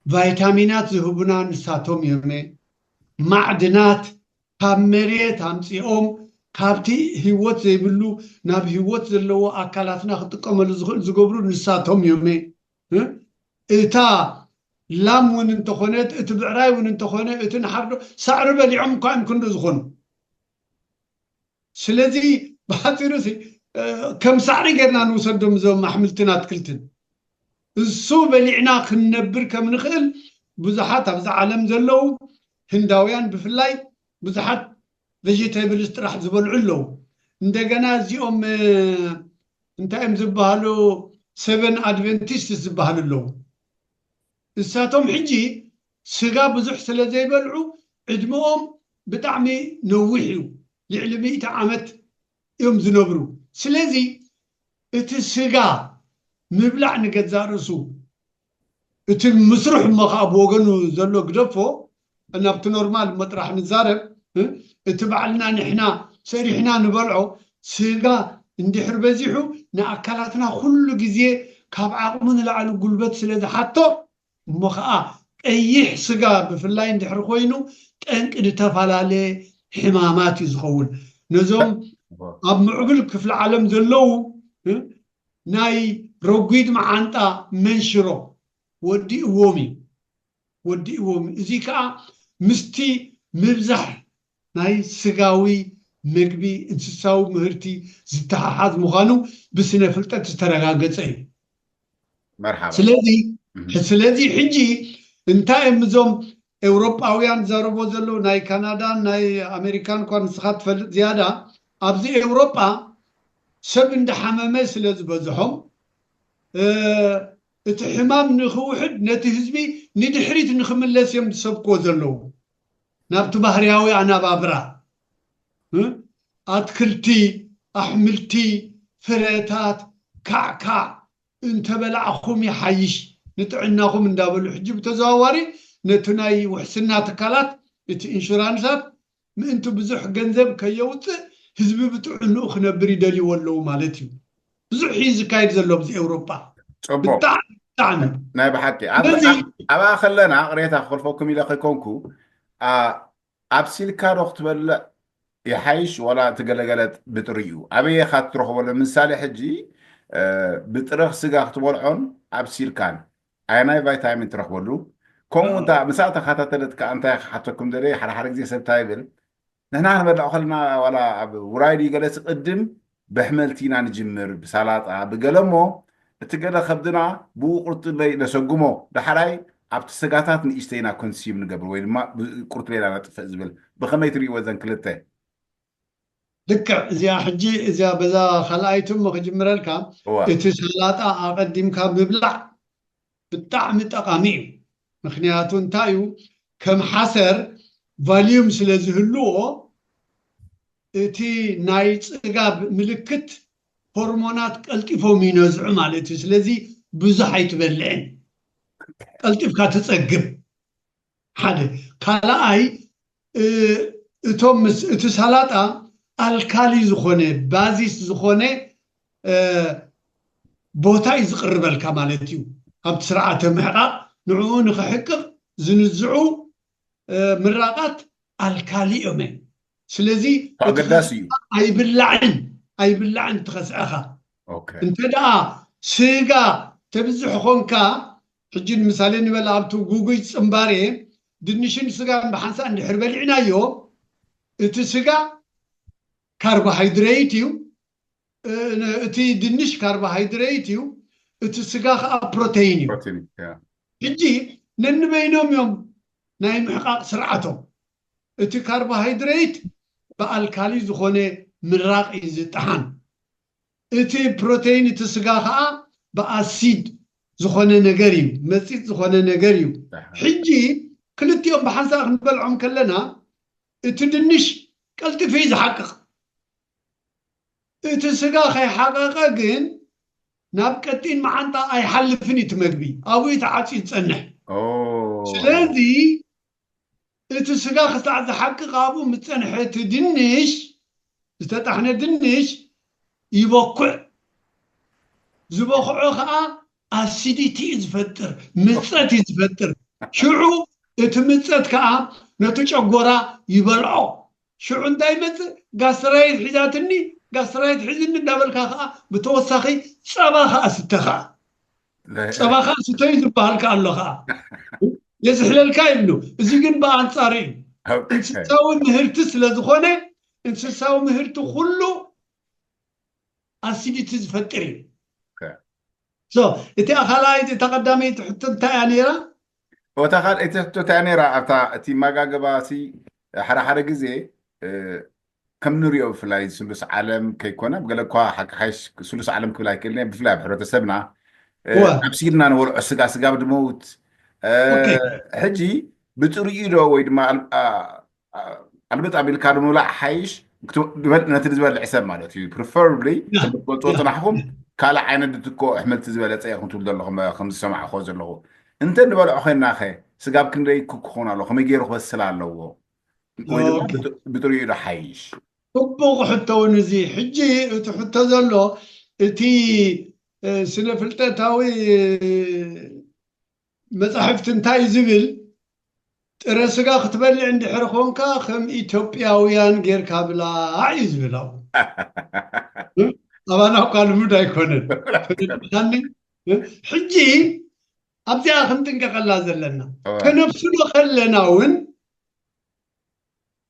ቫይታሚናት ዝህቡና ንሳቶም እዮም ማዕድናት ካብ መሬት ኣምፂኦም ካብቲ ህይወት ዘይብሉ ናብ ህይወት ዘለዎ ኣካላትና ክጥቀመሉ ዝኽእል ዝገብሩ ንሳቶም እዮም እታ ላም እውን እንተኾነት እቲ ብዕራይ እውን እንተኾነ እቲ ንሓርዶ ሳዕሪ በሊዖም እኳ እዮም ክንዱ ዝኾኑ ስለዚ ብሓፂሩ ከም ሳዕሪ ጌርና ንውሰዶም እዞም ኣሕምልትን ኣትክልትን እሱ በሊዕና ክንነብር ከም ንኽእል ብዙሓት ኣብዚ ዓለም ዘለዉ ህንዳውያን ብፍላይ ብዙሓት ቬጀቴብልስ ጥራሕ ዝበልዑ ኣለዉ እንደገና እዚኦም እንታይ እዮም ዝበሃሉ ሰቨን ኣድቨንቲስት ዝበሃሉ ኣለዉ እሳቶም ሕጂ ስጋ ብዙሕ ስለ ዘይበልዑ ዕድመኦም ብጣዕሚ ነዊሕ እዩ ልዕሊ ሚእቲ ዓመት እዮም ዝነብሩ ስለዚ እቲ ስጋ ምብላዕ ንገዛእ ርእሱ እቲ ምስሩሕ እሞ ከዓ ብወገኑ ዘሎ ግደፎ ናብቲ ኖርማል እሞ ጥራሕ ንዛረብ እቲ ባዕልና ንሕና ሰሪሕና ንበልዖ ስጋ እንድሕር በዚሑ ንኣካላትና ኩሉ ግዜ ካብ ዓቕሙ ንላዕሊ ጉልበት ስለ ዝሓቶ እሞ ከዓ ቀይሕ ስጋ ብፍላይ እንድሕር ኮይኑ ጠንቂ ዝተፈላለየ ሕማማት እዩ ዝኸውን ነዞም ኣብ ምዕብል ክፍሊ ዓለም ዘለዉ ናይ ረጒድ መዓንጣ መንሽሮ ወዲእዎም እዩ ወዲእዎም እዩ እዚ ከዓ ምስቲ ምብዛሕ ናይ ስጋዊ ምግቢ እንስሳዊ ምህርቲ ዝተሓሓዝ ምዃኑ ብስነ ፍልጠት ዝተረጋገፀ እዩ መርሓባ ስለዚ ስለዚ ሕጂ እንታይ እዮም እዞም ኤውሮጳውያን ዘረቦ ዘለዉ ናይ ካናዳን ናይ ኣሜሪካን እኳ ንስኻ ትፈልጥ ዝያዳ ኣብዚ ኤውሮጳ ሰብ እንዳሓመመ ስለ ዝበዝሖም እቲ ሕማም ንኽውሕድ ነቲ ህዝቢ ንድሕሪት ንኽምለስ እዮም ዝሰብክዎ ዘለዉ ናብቲ ባህርያዊ ኣናባብራ ኣትክልቲ ኣሕምልቲ ፍረታት ካዕካዕ እንተበላዕኹም ይሓይሽ ንጥዕናኹም እንዳበሉ ሕጂ ብተዘዋዋሪ ነቲ ናይ ውሕስና ትካላት እቲ ኢንሹራንሳት ምእንቲ ብዙሕ ገንዘብ ከየውፅእ ህዝቢ ብጥዕንኡ ክነብር ይደልይዎ ኣለዉ ማለት እዩ ብዙሕ እዩ ዝካየድ ዘሎ ኣብዚ ኤውሮጳ ፅቡቅ ብጣዕሚ ናይ ብሓቂ ኣብ- ስለዚ ኣብ- ኣብኣ ከለና ቅሬታ ክኸልፈኩም ኢለ ከይኮንኩ ኣ- ኣብሲልካ ዶ ክትበልዕ ይሓይሽ ዋላ እቲ ገለገለ ብጥሪኡ ኣበየ ኢኻ ትረኽበሉ? ምሳሌ ሕጂ እ፣ ብጥረ ስጋ ክትበልዖን ኣብሲልካን ኣየናይ ቫይታሚን ትረኽበሉ? ከምኡ እንታ ምሳእ ተኸታተለት ከዓ እንታይ ክሓተኩም ደለ ሓደ ሓደ ግዜ ሰብ እንታይ ይብል ንሕና ክንበልዕ ከለና ዋላ ኣብ ውራይ ድዩ ገለ ስቕድም ብሕመልቲ ኢና ንጅምር ብሳላጣ ብገለ እሞ እቲ ገለ ከብድና ብኡ ቁርጥለይ ነሰጉሞ ዳሕራይ ኣብቲ ስጋታት ንእሽተይና ኮንሲም ንገብር ወይ ድማ ቁርጥለይና ነጥፍእ ዝብል ብኸመይ ትርእይዎ ዘን ክልተ ልክዕ እዚኣ ሕጂ እዚኣ በዛ ካልኣይቲ እሞ ክጅምረልካ እዋ እቲ ሰላጣ ኣቐዲምካ ምብላዕ ብጣዕሚ ጠቓሚ እዩ። ምክንያቱ እንታይ እዩ ከም ሓሰር ቫልዩም ስለ ዝህልዎ እቲ ናይ ፅጋብ ምልክት ሆርሞናት ቀልጢፎም ይነዝዑ ማለት እዩ። ስለዚ ብዙሕ ኣይትበልዕን፣ ቀልጢፍካ ትፀግብ። ሓደ ካልኣይ እ፣ እቶም ምስ እቲ ሳላጣ ኣልካሊ ዝኾነ ባዚስ ዝኾነ እ፣ ቦታ እዩ ዝቕርበልካ ማለት እዩ። ኣብቲ ስርዓተ ምሕቃቕ ንዕኡ ንክሕቅቕ ዝንዝዑ እ፣ ምራቓት ኣልካሊ እዮም። ስለዚ እቲ ኣገዳሲ እዩ ከስዐኻ ኣይብላዕን ኣይብላዕን እቲ ከስዐኻ ኦኬ እንተ ደኣ ስጋ ተብዝሕ ኾንካ ሕጂ ንምሳሌ ንበል ኣብቲ ጉጉይ ፅምባሬ ድንሽን ስጋን ብሓንሳእ እንድሕር በሊዕናዮ እቲ ስጋ ካርቦሃይድሬት እዩ እ፣ እቲ ድንሽ ካርቦሃይድሬት እዩ እቲ ስጋ ከዓ ፕሮቴይን እዩ ፕሮቲን ያ ሕጂ ነንበይኖም እዮም ናይ ምሕቃቕ ስርዓቶም እቲ ካርቦሃይድሬት ብኣልካሊ ዝኾነ ምራቕ እዩ ዝጠሓን እቲ ፕሮቴይን እቲ ስጋ ከዓ ብኣሲድ ዝኾነ ነገር እዩ መፂጥ ዝኾነ ነገር እዩ ሕጂ ክልቲኦም ብሓንሳእ ክንበልዖም ከለና እቲ ድንሽ ቀልጢፉ እዩ ዝሓቅቕ እቲ ስጋ ከይሓቀቀ ግን ናብ ቀጢን መዓንጣ ኣይሓልፍን እዩ እቲ መግቢ ኣብኡ እዩ ተዓፅዩ ዝፀንሕ ኦ ስለዚ እቲ ስጋ ክሳዕ ዝሓቅቕ ኣብኡ ምስ ፀንሐ እቲ ድንሽ ዝተጣሕነ ድንሽ ይበኩዕ ዝበኽዖ ከዓ ኣሲዲቲ እዩ ዝፈጥር ምፀት እዩ ዝፈጥር ሽዑ እቲ ምፀት ከዓ ነቲ ጨጎራ ይበልዖ ሽዑ እንታይ ይመፅእ ጋስትራይት ሒዛትኒ ጋስትራይት ሒዝኒ እንዳበልካ ከዓ ብተወሳኺ ፀባ ከዓ ስተ ከዓ ፀባ ከዓ ስተዩ ዝበሃል ከዓ ኣሎ ከዓ የዝሕለልካ ይብሉ እዚ ግን ብኣንፃሩ እዩ እንስሳዊ ምህርቲ ስለ ዝኾነ እንስሳዊ ምህርቲ ኩሉ ኣሲዲቲ ዝፈጥር እዩ እቲ ኣኻልኣይ እታ ቀዳመይቲ ሕቶ እንታይ እያ ነይራ እታ ካልኣይቲ ሕቶ እንታይ ነይራ ኣብታ እቲ መጋገባ ሲ ሓደ ሓደ ግዜ ከም ንሪኦ ብፍላይ ስሉስ ዓለም ከይኮነ ገለ እኳ ሓቂ ሓይሽ ስሉስ ዓለም ክብል ኣይክእልን ብፍላይ ኣብ ሕብረተሰብና ኣብሲልና ንበልዖ ስጋ ስጋ ብድመውት ሕጂ ብጥሪኡ ዶ ወይ ድማ ኣልብጥ ኣቢልካ ንምብላዕ ሓይሽ ነቲ ዝበልዕ ሰብ ማለት እዩ preferably ትፈልጥዎ ፅናሕኩም ካልእ ዓይነት ድትኮ ኣሕምልቲ ዝበለፀ ኢኹም ትብሉ ዘለኹም ከም ዝሰማዕኮ ዘለኹ እንተ ንበልዖ ኮይንና ኸ ስጋብ ክንደይ ክኸውን ኣለዎ ከመይ ገይሩ ክበስል ኣለዎ ብጥሪኡ ዶ ሓይሽ ፅቡቕ ሕቶ እውን እዚ ሕጂ እቲ ሕቶ ዘሎ እቲ ስነ ፍልጠታዊ መፃሕፍቲ እንታይ ዝብል ጥረ ስጋ ክትበልዕ እንድሕር ኮንካ ከም ኢትዮጵያውያን ጌርካ ብላዕ እዩ ዝብል ኣብኡ ኣባና እኳ ልሙድ ኣይኮነን ሕጂ ኣብዚኣ ክንጥንቀቀላ ዘለና ከነብስሎ ከለና እውን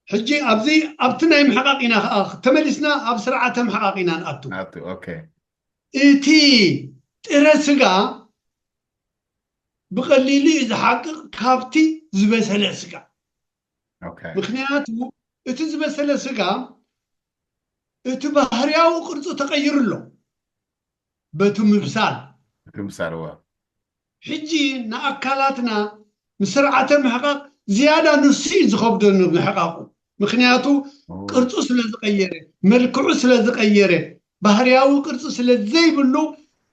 ሕጂ ኣብዚ ኣብቲ ናይ ምሕቃቅ ኢና ከዓ ተመሊስና ኣብ ስርዓተ ምሕቃቅ ኢና ንኣቱ እቲ ጥረ ስጋ ብቐሊሉ እዩ ዝሓቅቕ ካብቲ ዝበሰለ ስጋ ምክንያቱ እቲ ዝበሰለ ስጋ እቲ ባህርያዊ ቅርፁ ተቐይሩ ኣሎ በቲ ምብሳል ምብሳል ሕጂ ንኣካላትና ንስርዓተ ምሕቃቅ ዝያዳ ንሱ እዩ ዝኸብዶ ንምሕቃቁ ምክንያቱ ቅርፁ ስለ ዝቀየረ መልክዑ ስለ ዝቀየረ ባህርያዊ ቅርፂ ስለ ዘይብሉ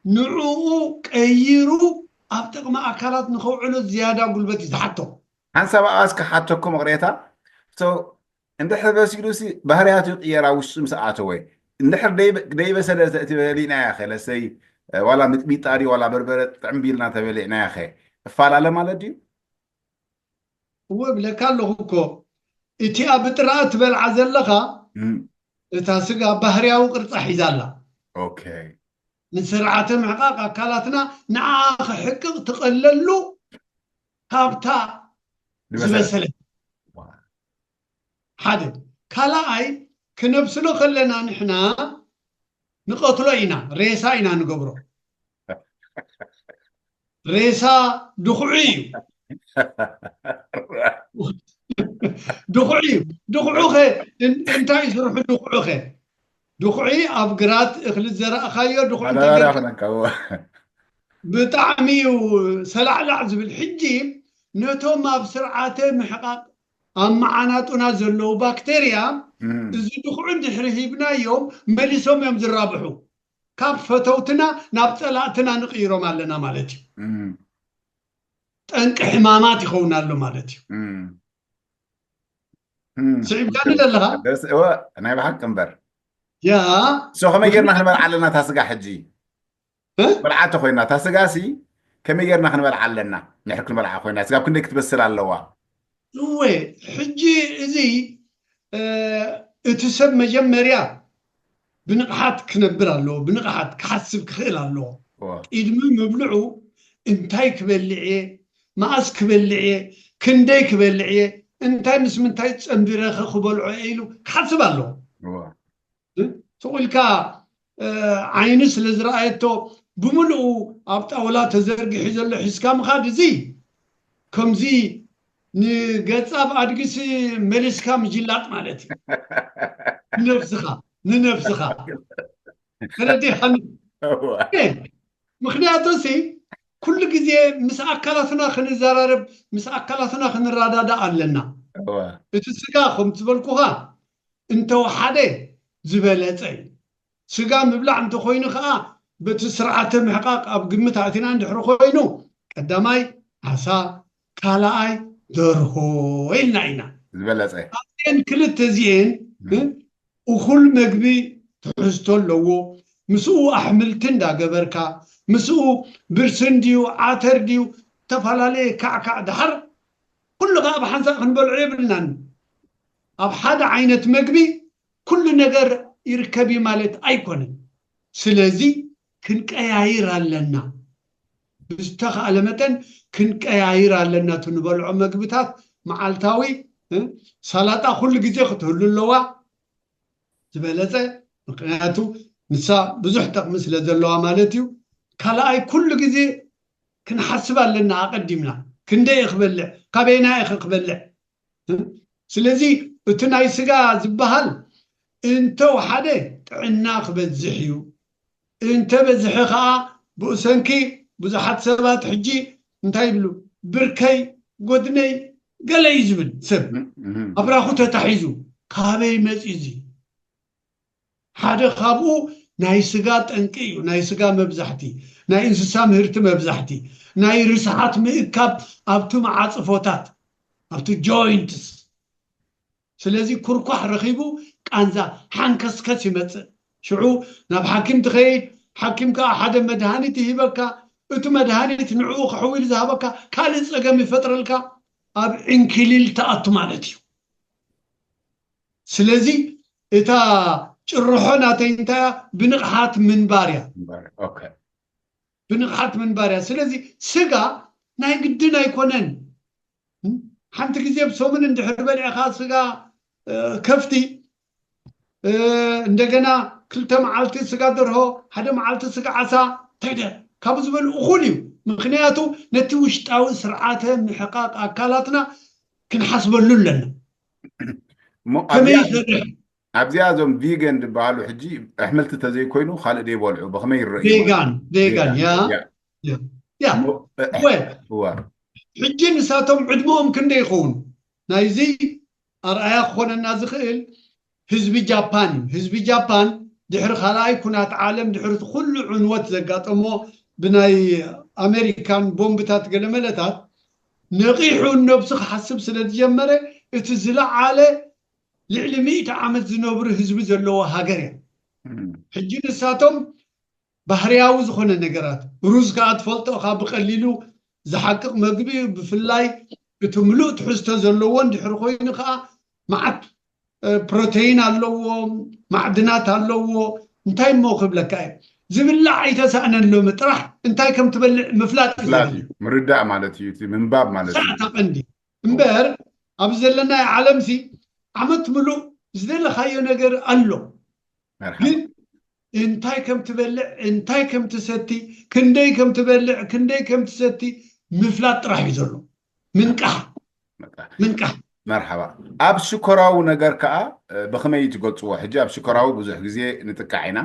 ንዕኡ ቀይሩ ኣብ ጥቕሚ ኣካላት ንኸውዕሎ ዝያዳ ጉልበት እዩ ዝሓቶ ሓንሳብ ኣባስ ክሓተኩም ቅሬታ እንድሕር በሲሉ ሲ ባህርያቱ ይቅየር ኣብ ውሽጡ ምስ ኣተወ እንድሕር ደይበሰለ እቲ በሊእናያ ከለሰይ ዋላ ምጥሚጣ ድዩ ዋላ በርበረ ጥዕም ቢልና ተበሊዕናያ ኸ እፋላለ ማለት ድዩ? እወ ብለካ ኣለኹ እኮ። እቲኣ ብጥራኣ ትበልዓ ዘለኻ እታ ስጋ ባህርያዊ ቅርጻ ሒዛ ኣላ። ንስርዓተ ምሕቃቕ ኣካላትና ንዓ ክሕቅቕ ትቐለሉ ካብታ ዝበሰለት ሓደ። ካልኣይ ክነብስሎ ከለና ንሕና ንቐትሎ ኢና፣ ሬሳ ኢና ንገብሮ። ሬሳ ድኹዒ እዩ። ድኹዒ እዩ። ድኹዑ ኸ እንታይ ስርሑ? ድኹዑ ኸ ድኹዒ ኣብ ግራት እኽሊ ዘራእኻዮ ድኹዒ ብጣዕሚ እዩ ሰላዕላዕ ዝብል። ሕጂ ነቶም ኣብ ስርዓተ ምሕቃቅ ኣብ መዓናጡና ዘለዉ ባክቴርያ እዚ ድኹዑ ድሕሪ ሂብናዮም መሊሶም እዮም ዝራብሑ። ካብ ፈተውትና ናብ ፀላእትና ንቅይሮም ኣለና ማለት እዩ። ጠንቂ ሕማማት ይኸውን ኣሎ ማለት እዩ። ስዒብካኒ ዘለኻ ናይ ብሓቂ እምበር ያ so ከመይ ጌርና ክንበልዓ ኣለና እታ ስጋ ሕጂ? በልዓ እንተኮይና እታ ስጋ ሲ ከመይ ጌርና ክንበልዓ ኣለና? ንሕር ክንበልዓ ኮይና ስጋ ኣብ ክንደይ ክትበስል ኣለዋ? እወ ሕጂ እዚ እቲ ሰብ መጀመርያ ብንቕሓት ክነብር ኣለዎ፣ ብንቕሓት ክሓስብ ክኽእል ኣለዎ። ቅድሚ ምብልዑ እንታይ ክበልዕ እየ፣ መኣስ ክበልዕ እየ፣ ክንደይ ክበልዕ እየ፣ እንታይ ምስ ምንታይ ጸንቢረኸ ክበልዖ እየ ኢሉ ክሓስብ ኣለዎ። ስቕ ኢልካ ዓይኒ ስለ ዝረኣየቶ ብምልኡ ኣብ ጣውላ ተዘርጊሑ ዘሎ ሒዝካ ምኻድ እዚ ከምዚ ንገጻ ብኣድጊሲ መሊስካ ምጅላጥ ማለት እዩ። ንነብስኻ ንነብስኻ ተረዲኻኒ። ምክንያቱ ሲ ኩሉ ግዜ ምስ ኣካላትና ክንዘራረብ ምስ ኣካላትና ክንረዳዳእ ኣለና። እቲ ስጋ ከም ዝበልኩኻ እንተወሓደ ዝበለፀ እዩ። ስጋ ምብላዕ እንተኮይኑ ከዓ በቲ ስርዓተ ምሕቃቅ ኣብ ግምት ኣእቲና እንድሕሪ ኮይኑ ቀዳማይ ዓሳ፣ ካልኣይ ደርሆ ኢልና ኢና። ዝበለፀ ኣብተን ክልተ እዚኤን እኹል መግቢ ትሕዝቶ ኣለዎ። ምስኡ ኣሕምልቲ እንዳገበርካ ምስኡ ብርስን ድዩ ዓተር ድዩ ዝተፈላለየ ካዕካዕ ድሓር ኩሉ ከዓ ብሓንሳእ ክንበልዖ የብልናን። ኣብ ሓደ ዓይነት መግቢ ኩሉ ነገር ይርከብ እዩ ማለት ኣይኮነን። ስለዚ ክንቀያይር ኣለና። ብዝተኻእለ መጠን ክንቀያይር ኣለና። እቲ ንበልዖ መግብታት መዓልታዊ ሳላጣ ኩሉ ግዜ ክትህሉ ኣለዋ ዝበለፀ። ምክንያቱ ንሳ ብዙሕ ጠቕሚ ስለ ዘለዋ ማለት እዩ። ካልኣይ ኩሉ ግዜ ክንሓስብ ኣለና ኣቐዲምና። ክንደይ ክበልዕ፣ ካበይና ክበልዕ ስለዚ እቲ ናይ ስጋ ዝበሃል እንተወሓደ ጥዕና ክበዝሕ እዩ። እንተበዝሐ ከዓ ብእሰንኪ ብዙሓት ሰባት ሕጂ እንታይ ይብሉ? ብርከይ፣ ጎድነይ፣ ገለ እዩ ዝብል ሰብ ኣብራኹ ተታሒዙ። ካበይ መፂ እዚ? ሓደ ካብኡ ናይ ስጋ ጠንቂ እዩ። ናይ ስጋ መብዛሕቲ፣ ናይ እንስሳ ምህርቲ መብዛሕቲ፣ ናይ ርስሓት ምእካብ ኣብቲ መዓፅፎታት ኣብቲ joints። ስለዚ ኩርኳሕ ረኺቡ ቃንዛ ሓንከስከስ ይመፅእ። ሽዑ ናብ ሓኪም ትኸይድ፣ ሓኪም ከዓ ሓደ መድሃኒት ይሂበካ። እቲ መድሃኒት ንዕኡ ክሕዊል ዝሃበካ ካልእ ፀገም ይፈጥረልካ፣ ኣብ ዕንኪሊል ትኣቱ ማለት እዩ። ስለዚ እታ ጭርሖ ናተይ እንታይ እያ? ብንቕሓት ምንባር እያ። ብንቕሓት ምንባር እያ። ስለዚ ስጋ ናይ ግድን ኣይኮነን። ሓንቲ ግዜ ብሰሙን እንድሕር በሊዕኻ ስጋ ከፍቲ እንደገና ክልተ መዓልቲ ስጋ ደርሆ ሓደ መዓልቲ ስጋ ዓሳ እንታይ ደ ካብ ዝበሉ እኹል እዩ። ምክንያቱ ነቲ ውሽጣዊ ስርዓተ ምሕቃቅ ኣካላትና ክንሓስበሉ ኣለና። ከመይ ይሰርሕ ኣብዚኣ እዞም ቪገን ዝበሃሉ ሕጂ ኣሕምልቲ ተዘይኮይኑ ካልእ ደይበልዑ ብከመይ ይረኣዩ? ቬጋን ቬጋን ያ ያ ያ ሕጂ ንሳቶም ዕድመኦም ክንደይ ይኸውን? ናይዚ ኣርኣያ ክኾነና ዝኽእል ህዝቢ ጃፓን እዩ። ህዝቢ ጃፓን ድሕሪ ካልኣይ ኩናት ዓለም ድሕሪ ኩሉ ዕንወት ዘጋጠሞ ብናይ ኣሜሪካን ቦምብታት ገለመለታት ነቒሑ ነብሱ ክሓስብ ስለ ዝጀመረ እቲ ዝለዓለ ልዕሊ ሚእቲ ዓመት ዝነብሩ ህዝቢ ዘለዎ ሃገር እያ። ሕጂ ንሳቶም ባህርያዊ ዝኾነ ነገራት። ሩዝ ከዓ ትፈልጦ ኢኻ፣ ብቐሊሉ ዝሓቅቕ መግቢ እዩ። ብፍላይ እቲ ምሉእ ትሕዝቶ ዘለዎ እንድሕር ኮይኑ ከዓ መዓት ፕሮቴይን ኣለዎ፣ ማዕድናት ኣለዎ። እንታይ እሞ ክብለካ እየ፣ ዝብላዕ ኣይተሳእነን። ሎሚ ጥራሕ እንታይ ከም ትበልዕ ምፍላጥ እዩ ፍላጥ ዘድሊ። እዩ ምርዳእ ማለት እዩ እቲ ምንባብ ማለት እዩ ሳዕታ ቀንዲ እምበር ኣብዚ ዘለናዮ ዓለምሲ ዓመት ምሉእ ዝደለኻዮ ነገር ኣሎ። መርሓባ ግን እንታይ ከም ትበልዕ፣ እንታይ ከም ትሰቲ፣ ክንደይ ከም ትበልዕ፣ ክንደይ ከም ትሰቲ ምፍላጥ ጥራሕ እዩ ዘሎ። ምንቃሕ በቃ ምንቃሕ መርሓባ ኣብ ሽኮራዊ ነገር ከዓ እ፣ ብኸመይ ትገልፅዎ ሕጂ ኣብ ሽኮራዊ ብዙሕ ግዜ ንጥቃዕ ኢና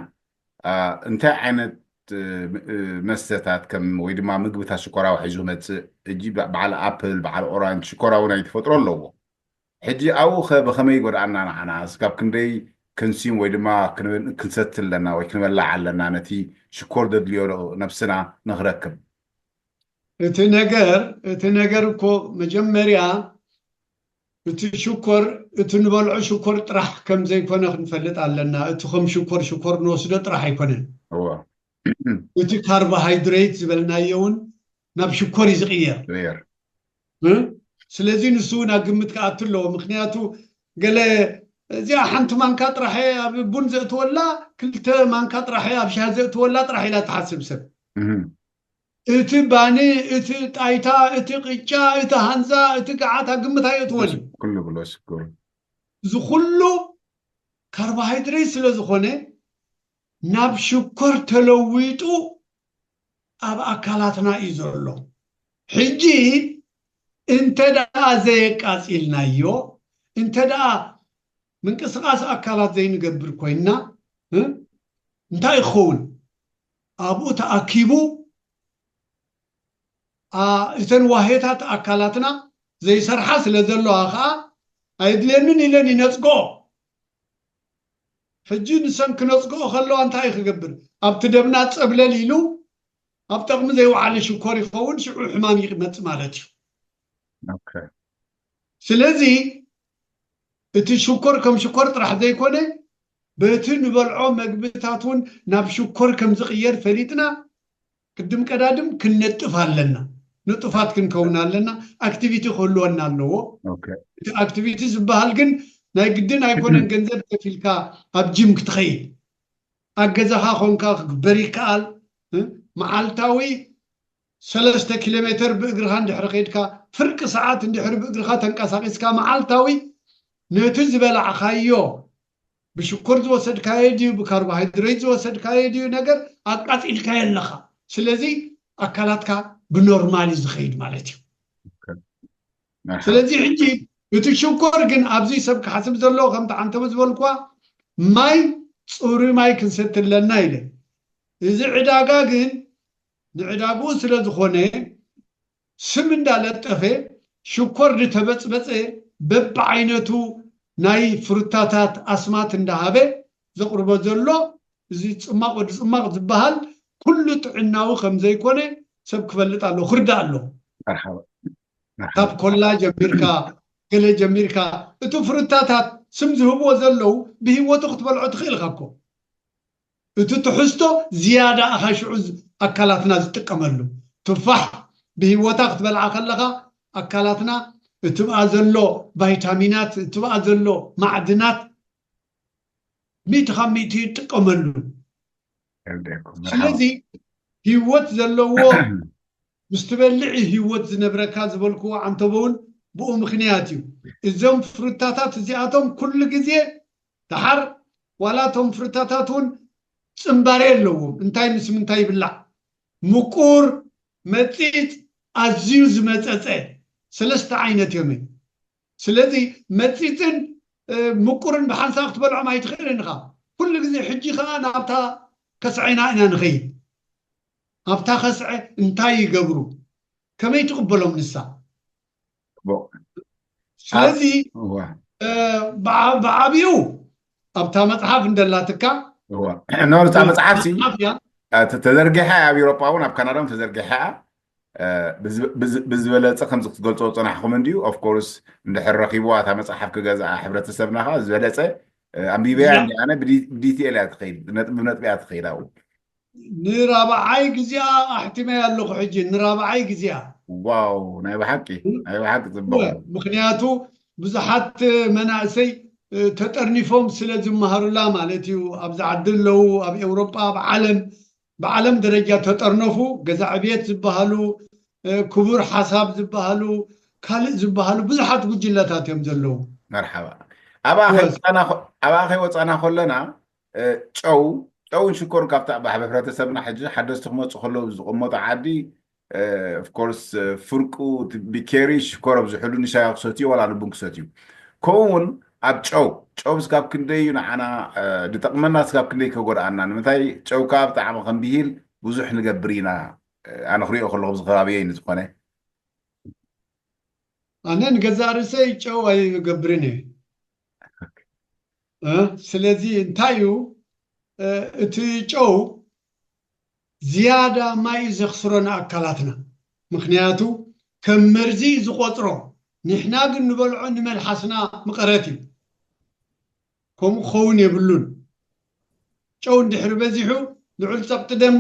እ፣ እንታይ ዓይነት እ፣ ም- እ፣ መስተታት ከም ወይ ድማ ምግብታት ሽኮራዊ ሒዙ መፅእ ሕጂ በ- በዓል ኣፕል በዓል ኦራንጅ ሽኮራዊ ናይ ተፈጥሮ ኣለዎ ሕጂ ኣብኡ ከ ብኸመይ ይጎድኣና ንዓና ካብ ክንደይ ክንሲም ወይ ድማ ክንበ- ክንሰቲ ኣለና ወይ ክንበላዕ ኣለና ነቲ ሽኮር ዘድልዮ ነብስና ንክረክብ እቲ ነገር እቲ ነገር እኮ መጀመርያ እቲ ሽኮር እቲ ንበልዖ ሽኮር ጥራሕ ከም ዘይኮነ ክንፈልጥ ኣለና። እቲ ከም ሽኮር ሽኮር ንወስዶ ጥራሕ ኣይኮነን። እዎ እቲ ካርቦሃይድሬት ዝበልናዮ እውን ናብ ሽኮር እዩ ዝቕየር። ሬር እ? ስለዚ ንሱ እውን ኣብ ግምት ክኣቱ ኣለዎ። ምክንያቱ ገለ እዚኣ ሓንቲ ማንካ ጥራሕ ኣብ ቡን ዘእትወላ፣ ክልተ ማንካ ጥራሕ ኣብ ሻሂ ዘእትወላ ጥራሕ ኢላ ትሓስብ ሰብ። እህም። እቲ ባኒ፣ እቲ ጣይታ፣ እቲ ቅጫ፣ እቲ ሃንዛ፣ እቲ ገዓት ኣብ ግምት ኣየእትወን እዩ። ኩሉ ብሎ ሽኮር እዚ ኩሉ ካርቦሃይድሬት ስለ ዝኾነ ናብ ሽኮር ተለዊጡ ኣብ ኣካላትና እዩ ዘሎ። ሕጂ እንተ ደኣ ዘየቃጺልናዮ፣ እንተ ደኣ ምንቅስቃስ ኣካላት ዘይንገብር ኮይንና እ? እንታይ ይኸውን? ኣብኡ ተኣኪቡ ኣ- እተን ዋሄታት ኣካላትና ዘይሰርሓ ስለ ዘለዋ ከዓ ኣይድልየንን ኢለን ይነፅግኦ። ሕጂ ንሰን ክነፅግኦ ከለዋ እንታይ እዩ ክገብር? ኣብቲ ደምና ፀብለል ኢሉ ኣብ ጥቕሚ ዘይወዓለ ሽኮር ይኸውን፣ ሽዑ ሕማም ይመፅ ማለት እዩ። ኦኬ ስለዚ እቲ ሽኮር ከም ሽኮር ጥራሕ ዘይኮነ በቲ ንበልዖ መግብታት እውን ናብ ሽኮር ከም ዝቕየር ፈሊጥና ቅድም ቀዳድም ክንነጥፍ ኣለና። ንጡፋት ክንከውን ኣለና። ኣክቲቪቲ ክህልወና ኣለዎ። ኦኬ እቲ ኣክቲቪቲ ዝበሃል ግን ናይ ግድን ኣይኮነን ገንዘብ ከፊልካ ኣብ ጂም ክትኸይድ። ኣብ ገዛኻ ኮንካ ክግበር ይከኣል። እ? መዓልታዊ ሰለስተ ኪሎ ሜተር ብእግርኻ እንድሕር ከይድካ፣ ፍርቂ ሰዓት እንድሕር ብእግርኻ ተንቀሳቒስካ መዓልታዊ ነቲ ዝበላዕኻዮ ብሽኮር ዝወሰድካዮ ድዩ ብካርቦሃይድሬት ዝወሰድካዮ ድዩ ነገር ኣቃፂልካዮ ኣለኻ። ስለዚ ኣካላትካ ብኖርማል እዩ ዝኸይድ ማለት እዩ። ስለዚ ሕጂ እቲ ሽኮር ግን ኣብዚ ሰብ ክሓስብ ዘለዎ ከምቲ ዓንተቦ ዝበልኳ ማይ፣ ፅሩይ ማይ ክንሰቲ ኣለና ኢለ። እዚ ዕዳጋ ግን ንዕዳግኡ ስለ ዝኾነ ስም እንዳለጠፈ ሽኮር ዝተበፅበፀ በብዓይነቱ ናይ ፍሩታታት ኣስማት እንዳሃበ ዘቕርቦ ዘሎ እዚ ፅማቕ ወዲ ፅማቕ ዝበሃል ኩሉ ጥዕናዊ ከም ዘይኮነ ሰብ ክፈልጥ ኣለዎ፣ ክርዳእ ኣለዎ። መርሓባ ካብ ኮላ ጀሚርካ ገለ ጀሚርካ እቲ ፍሩታታት ስም ዝህብዎ ዘለዉ ብህይወቱ ክትበልዖ ትኽእል ኢኻ እኮ። እቲ ትሕዝቶ ዝያዳ ኢኻ ሽዑ ዝ- ኣካላትና ዝጥቀመሉ። ቱፋሕ ብህይወታ ክትበልዓ ከለኻ ኣካላትና እትብኣ ዘሎ ቫይታሚናት እትብኣ ዘሎ ማዕድናት ሚእቲ ካብ ሚእቲ ይጥቀመሉ። የርደኩም ስለዚ ህይወት ዘለዎ ምስ ትበልዕ እዩ ህይወት ዝነብረካ ዝበልክዎ ዓንተቦ እውን ብኡ ምክንያት እዩ። እዞም ፍሩታታት እዚኣቶም ኩሉ ግዜ ደሓር ዋላ እቶም ፍሩታታት እውን ፅምባሬ ኣለዎም። እንታይ ምስ ምንታይ ይብላዕ? ምቁር፣ መፂፅ፣ ኣዝዩ ዝመፀፀ ሰለስተ ዓይነት እዮም። ስለዚ መፂፅን እ፣ ምቁርን ብሓንሳእ ክትበልዖም ኣይትኽእልን ኢኻ። ኩሉ ግዜ ሕጂ ከዓ ናብታ ከስዐና ኢና ንኸይድ። ኣብታ ከስዐ እንታይ ይገብሩ? ከመይ ትቕበሎም ንሳ? ጽቡቕ። ስለዚ እዋ። እ፣ ብዓ- ብዓብዩ ኣብታ መፅሓፍ እንደላትካ እዋ። ኖ እታ መፅሓፍ ሲ መፅሓፍ እያ። እ፣ ተ- ተዘርጊሓ እያ ኣብ ኤውሮጳ እውን ኣብ ካናዳ እውን ተዘርጊሓ እያ። እ፣ ብዝ- ብዝ- ብዝበለፀ ከምዚ ክትገልፆ ዝፀናሕኩም እንድዩ ኦፍኮርስ እንድሕር ረኪብዋ እታ መፅሓፍ ክገዝኣ ሕብረተሰብና ከዓ ዝበለፀ እ፣ ኣንቢበያ እዛ- እንዲ ኣነ ብዲ- ብዲቴል እያ ትኸይድ ነጥቢ ብነጥቢ እያ ትኸይድ ኣብኡ ንራብዓይ ግዜኣ ኣሕቲመያ ኣለኹ ሕጂ፣ ንራብዓይ ግዜኣ። ዋው፣ ናይ ብሓቂ ናይ ብሓቂ ጽቡቕ። ምክንያቱ ብዙሓት መናእሰይ ተጠርኒፎም ስለ ዝመሃሩላ ማለት እዩ። ኣብዚ ዓዲ ኣለዉ፣ ኣብ ኤውሮጳ፣ ኣብ ዓለም፣ ብዓለም ደረጃ ተጠርነፉ፣ ገዛ ዕብየት ዝበሃሉ፣ ክቡር ሓሳብ ዝበሃሉ፣ ካልእ ዝበሃሉ ብዙሓት ጉጅለታት እዮም ዘለዉ። መርሓባ። ኣብኣ ከይወፃና ከለና ጨው ጨውን ሽኮርን ካብቲ ኣብ ሕብረተሰብና ሕጂ ሓደስቲ ክመፁ ከለዉ ዝቕመጡ ዓዲ ኦፍኮርስ ፍርቁ ቢኬሪ ሽኮር ኣብዝሕሉ ንሻሂ ክሰትዩ ዋላ ንቡን ክሰትዩ ከምኡ እውን ኣብ ጨው ጨው ስጋብ ክንደይ እዩ ንዓና ዝጠቕመና ስጋብ ክንደይ ከጎድኣና ንምንታይ ጨው ከዓ ብጣዕሚ ከም ብሂል ብዙሕ ንገብር ኢና ኣነ ክሪኦ ከለኹ ኣብዚ ከባቢየይ ንዝኾነ ኣነ ንገዛእ ርእሰይ ጨው ኣይገብርን እየ ስለዚ እንታይ እዩ እቲ ጨው ዝያዳ ማይ እዩ ዘኽስሮ ንኣካላትና ምኽንያቱ ከም መርዚ እዩ ዝቆፅሮ ንሕና ግን ንበልዖ ንመልሓስና ምቐረት እዩ ከምኡ ክኸውን የብሉን ጨው እንድሕሪ በዚሑ ልዑል ፀቕጢ ደም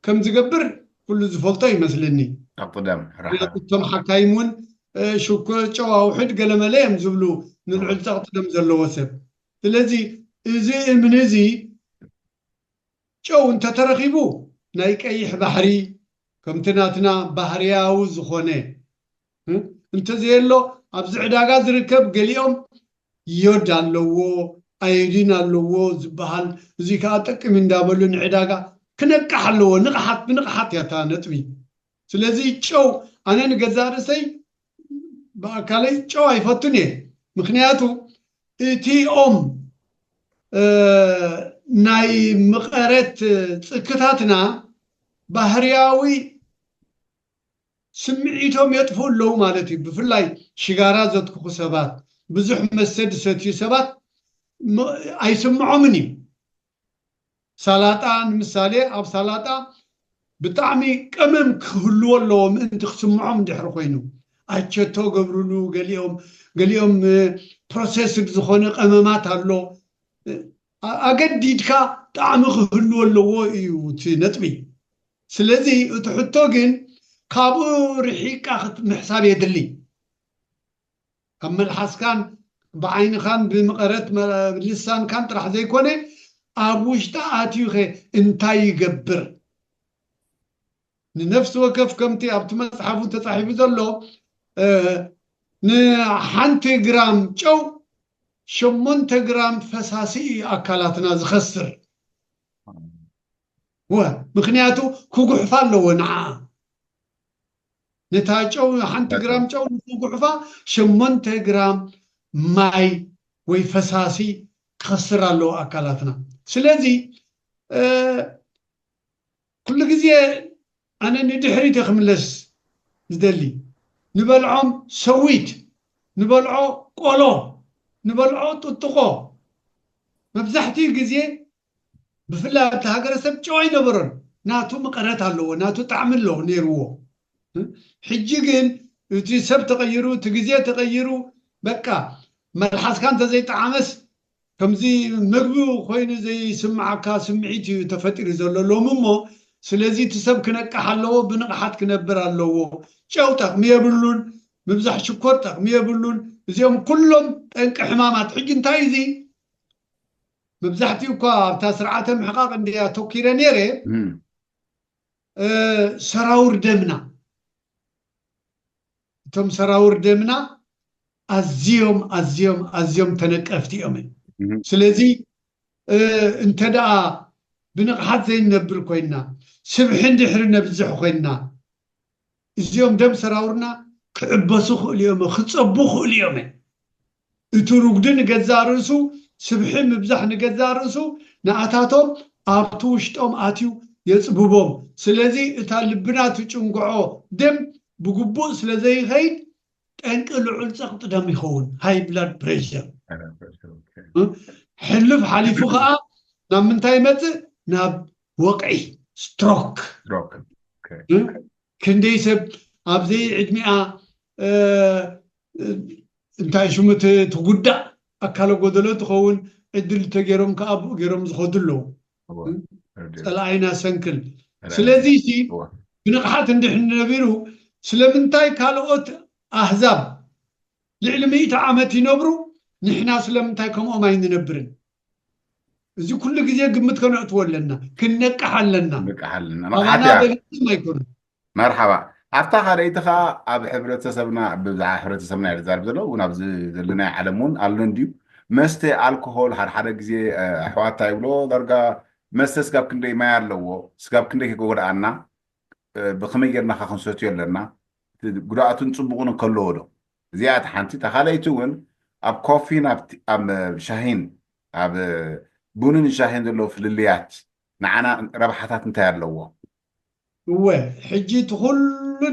ከም ዝገብር ኩሉ ዝፈልጦ ይመስለኒ ጸቕጢ ደም ራሓ እቶም ሓካይም እውን ሽኮ ጨው ኣውሕድ ገለመለ እዮም ዝብሉ ንልዑል ፀቕጢ ደም ዘለዎ ሰብ ስለዚ እዚ እምኒ እዚ ጨው እንተተረኺቡ ናይ ቀይሕ ባሕሪ ከምቲ ናትና ባህርያዊ ዝኾነ እንተዘየሎ ኣብዚ ዕዳጋ ዝርከብ ገሊኦም ዮድ ኣለዎ ኣዮዲን ኣለዎ ዝበሃል እዚ ከዓ ጥቅሚ እንዳበሉ ንዕዳጋ ክነቅሕ ኣለዎ ንቕሓት ብንቕሓት ያታ ነጥቢ ስለዚ ጨው ኣነ ንገዛእ ርእሰይ ብኣካለይ ጨው ኣይፈቱን እየ ምክንያቱ እቲኦም ናይ ምቐረት ፅክታትና ባህርያዊ ስምዒቶም የጥፍኡ ኣለዉ ማለት እዩ ብፍላይ ሽጋራ ዘትኩኹ ሰባት ብዙሕ መስተ ዝሰትዩ ሰባት ኣይስምዖምን እዩ ሳላጣ ንምሳሌ ኣብ ሳላጣ ብጣዕሚ ቀመም ክህልዎ ኣለዎ ምእንቲ ክስምዖም እንድሕር ኮይኑ ኣቸቶ ገብርሉ ገሊኦም ገሊኦም ፕሮሴስድ ዝኾነ ቀመማት ኣሎ ኣገዲድካ ጣዕሚ ክህልዎ ኣለዎ እዩ እቲ ነጥቢ ስለዚ እቲ ሕቶ ግን ካብኡ ርሒቃ ምሕሳብ የድሊ ካብ መልሓስካን ብዓይንኻን ብምቐረት ልሳንካን ጥራሕ ዘይኮነ ኣብ ውሽጢ ኣትዩኸ እንታይ ይገብር ንነፍሲ ወከፍ ከምቲ ኣብቲ መፅሓፉ ተፃሒፉ ዘሎ ንሓንቲ ግራም ጨው ሸሞንተ ግራም ፈሳሲ እዩ ኣካላትና ዝኸስር ወ ምክንያቱ ክጉሕፋ ኣለዎ ንዓ ነታ ጨው ሓንቲ ግራም ጨው ንክጉሕፋ ሸሞንተ ግራም ማይ ወይ ፈሳሲ ክኸስር ኣለዎ ኣካላትና ስለዚ ኩሉ ግዜ ኣነ ንድሕሪት ክምለስ ዝደሊ ንበልዖም ሰዊት ንበልዖ ቆሎ ንበልዖ ጥጥቆ መብዛሕትኡ ግዜ ብፍላይ ኣብቲ ሃገረሰብ ጨው ኣይነበሮን ናቱ መቐረት ኣለዎ ናቱ ጣዕሚ ኣለዎ ነይርዎ ሕጂ ግን እቲ ሰብ ተቐይሩ እቲ ግዜ ተቐይሩ በቃ መልሓስካ እንተዘይጠዓመስ ከምዚ ምግቢ ኮይኑ ዘይስምዓካ ስምዒት እዩ ተፈጢሩ ዘሎ ሎሚ እሞ ስለዚ እቲ ሰብ ክነቅሕ ኣለዎ ብንቕሓት ክነብር ኣለዎ ጨው ጠቕሚ የብሉን ምብዛሕ ሽኮር ጠቕሚ የብሉን እዚኦም ኩሎም ጠንቂ ሕማማት ሕጂ እንታይ እዚ መብዛሕትኡ እኳ ኣብታ ስርዓተ ምሕቃቅ እንድያ ተኪረ ነይረ ሰራውር ደምና እቶም ሰራውር ደምና ኣዝዮም ኣዝዮም ኣዝዮም ተነቀፍቲ እዮም ስለዚ እንተ ደኣ ብንቕሓት ዘይንነብር ኮይንና ስብሒ እንድሕሪ ነብዝሕ ኮይንና እዚኦም ደም ሰራውርና ክዕበሱ ክእሉ እዮም ክፀቡ ክእሉ እዮም እቲ ርጉዲ ንገዛእ ርእሱ ስብሒ ምብዛሕ ንገዛእ ርእሱ ንኣታቶም ኣብቲ ውሽጦም ኣትዩ የፅብቦም ስለዚ እታ ልብና ትጭንግዖ ደም ብግቡእ ስለ ዘይኸይድ ጠንቂ ልዑል ፀቕጢ ደም ይኸውን high blood pressure ሕሉፍ ሓሊፉ ከዓ ናብ ምንታይ ይመፅእ ናብ ወቕዒ stroke ክንደይ ሰብ ኣብ ዘይዕድሚኣ እንታይ ሽሙ ትጉዳእ ኣካለ ጎደሎ ትኸውን ዕድል ተገይሮም ከዓ ብኡ ገይሮም ዝኸዱ ኣለዉ ርድእ። ጸላኢና ሰንክል። ጸላኢና ስለዚ ሲ እወ። ብንቕሓት እንድሕር ነቢሩ፣ ስለምንታይ ካልኦት ኣህዛብ ልዕሊ ሚእቲ ዓመት ይነብሩ፣ ንሕና ስለምንታይ ከምኦም ኣይንነብርን? እዚ ኩሉ ግዜ ግምት ከነእትዎ ኣለና፣ ክንነቅሕ ኣለና። ንቃሕ ኣለና። ኣባና መቕሓት እያ። በሊፅም ኣይኮኑን። መርሓባ። ኣብታ ካልኣይቲ ኸዓ ኣብ ሕብረተሰብና፣ ብብዝሓ ሕብረተሰብና እየ ዝዛረብ ዘሎ፣ እውን ኣብዚ ዘለናዮ ዓለም እውን ኣሎ እንድዩ። መስተ ኣልኮሆል ሓደ ሓደ ግዜ፣ እ፣ ኣሕዋት እንታይ ይብሎ፣ ዳርጋ መስተ ስጋብ ክንደይ ማይ ኣለዎ፣ ስጋብ ክንደይ ከጎድኣና፣ እ፣ ብኸመይ ጌርና ኸ ክንሰትዮ ኣለና? እቲ ጉድኣቱን ጽቡቕን ከለዎ ዶ? እዚኣ እቲ ሓንቲ። እታ ካልኣይቲ እውን ኣብ ኮፊን ኣብ ቲ-፣ ኣብ ሻሂን፣ ኣብ ቡንን ሻሂን ዘለዉ ፍልልያት ንዓና ረብሓታት እንታይ ኣለዎ? እወ፣ ሕጂ እቲ ኩሉ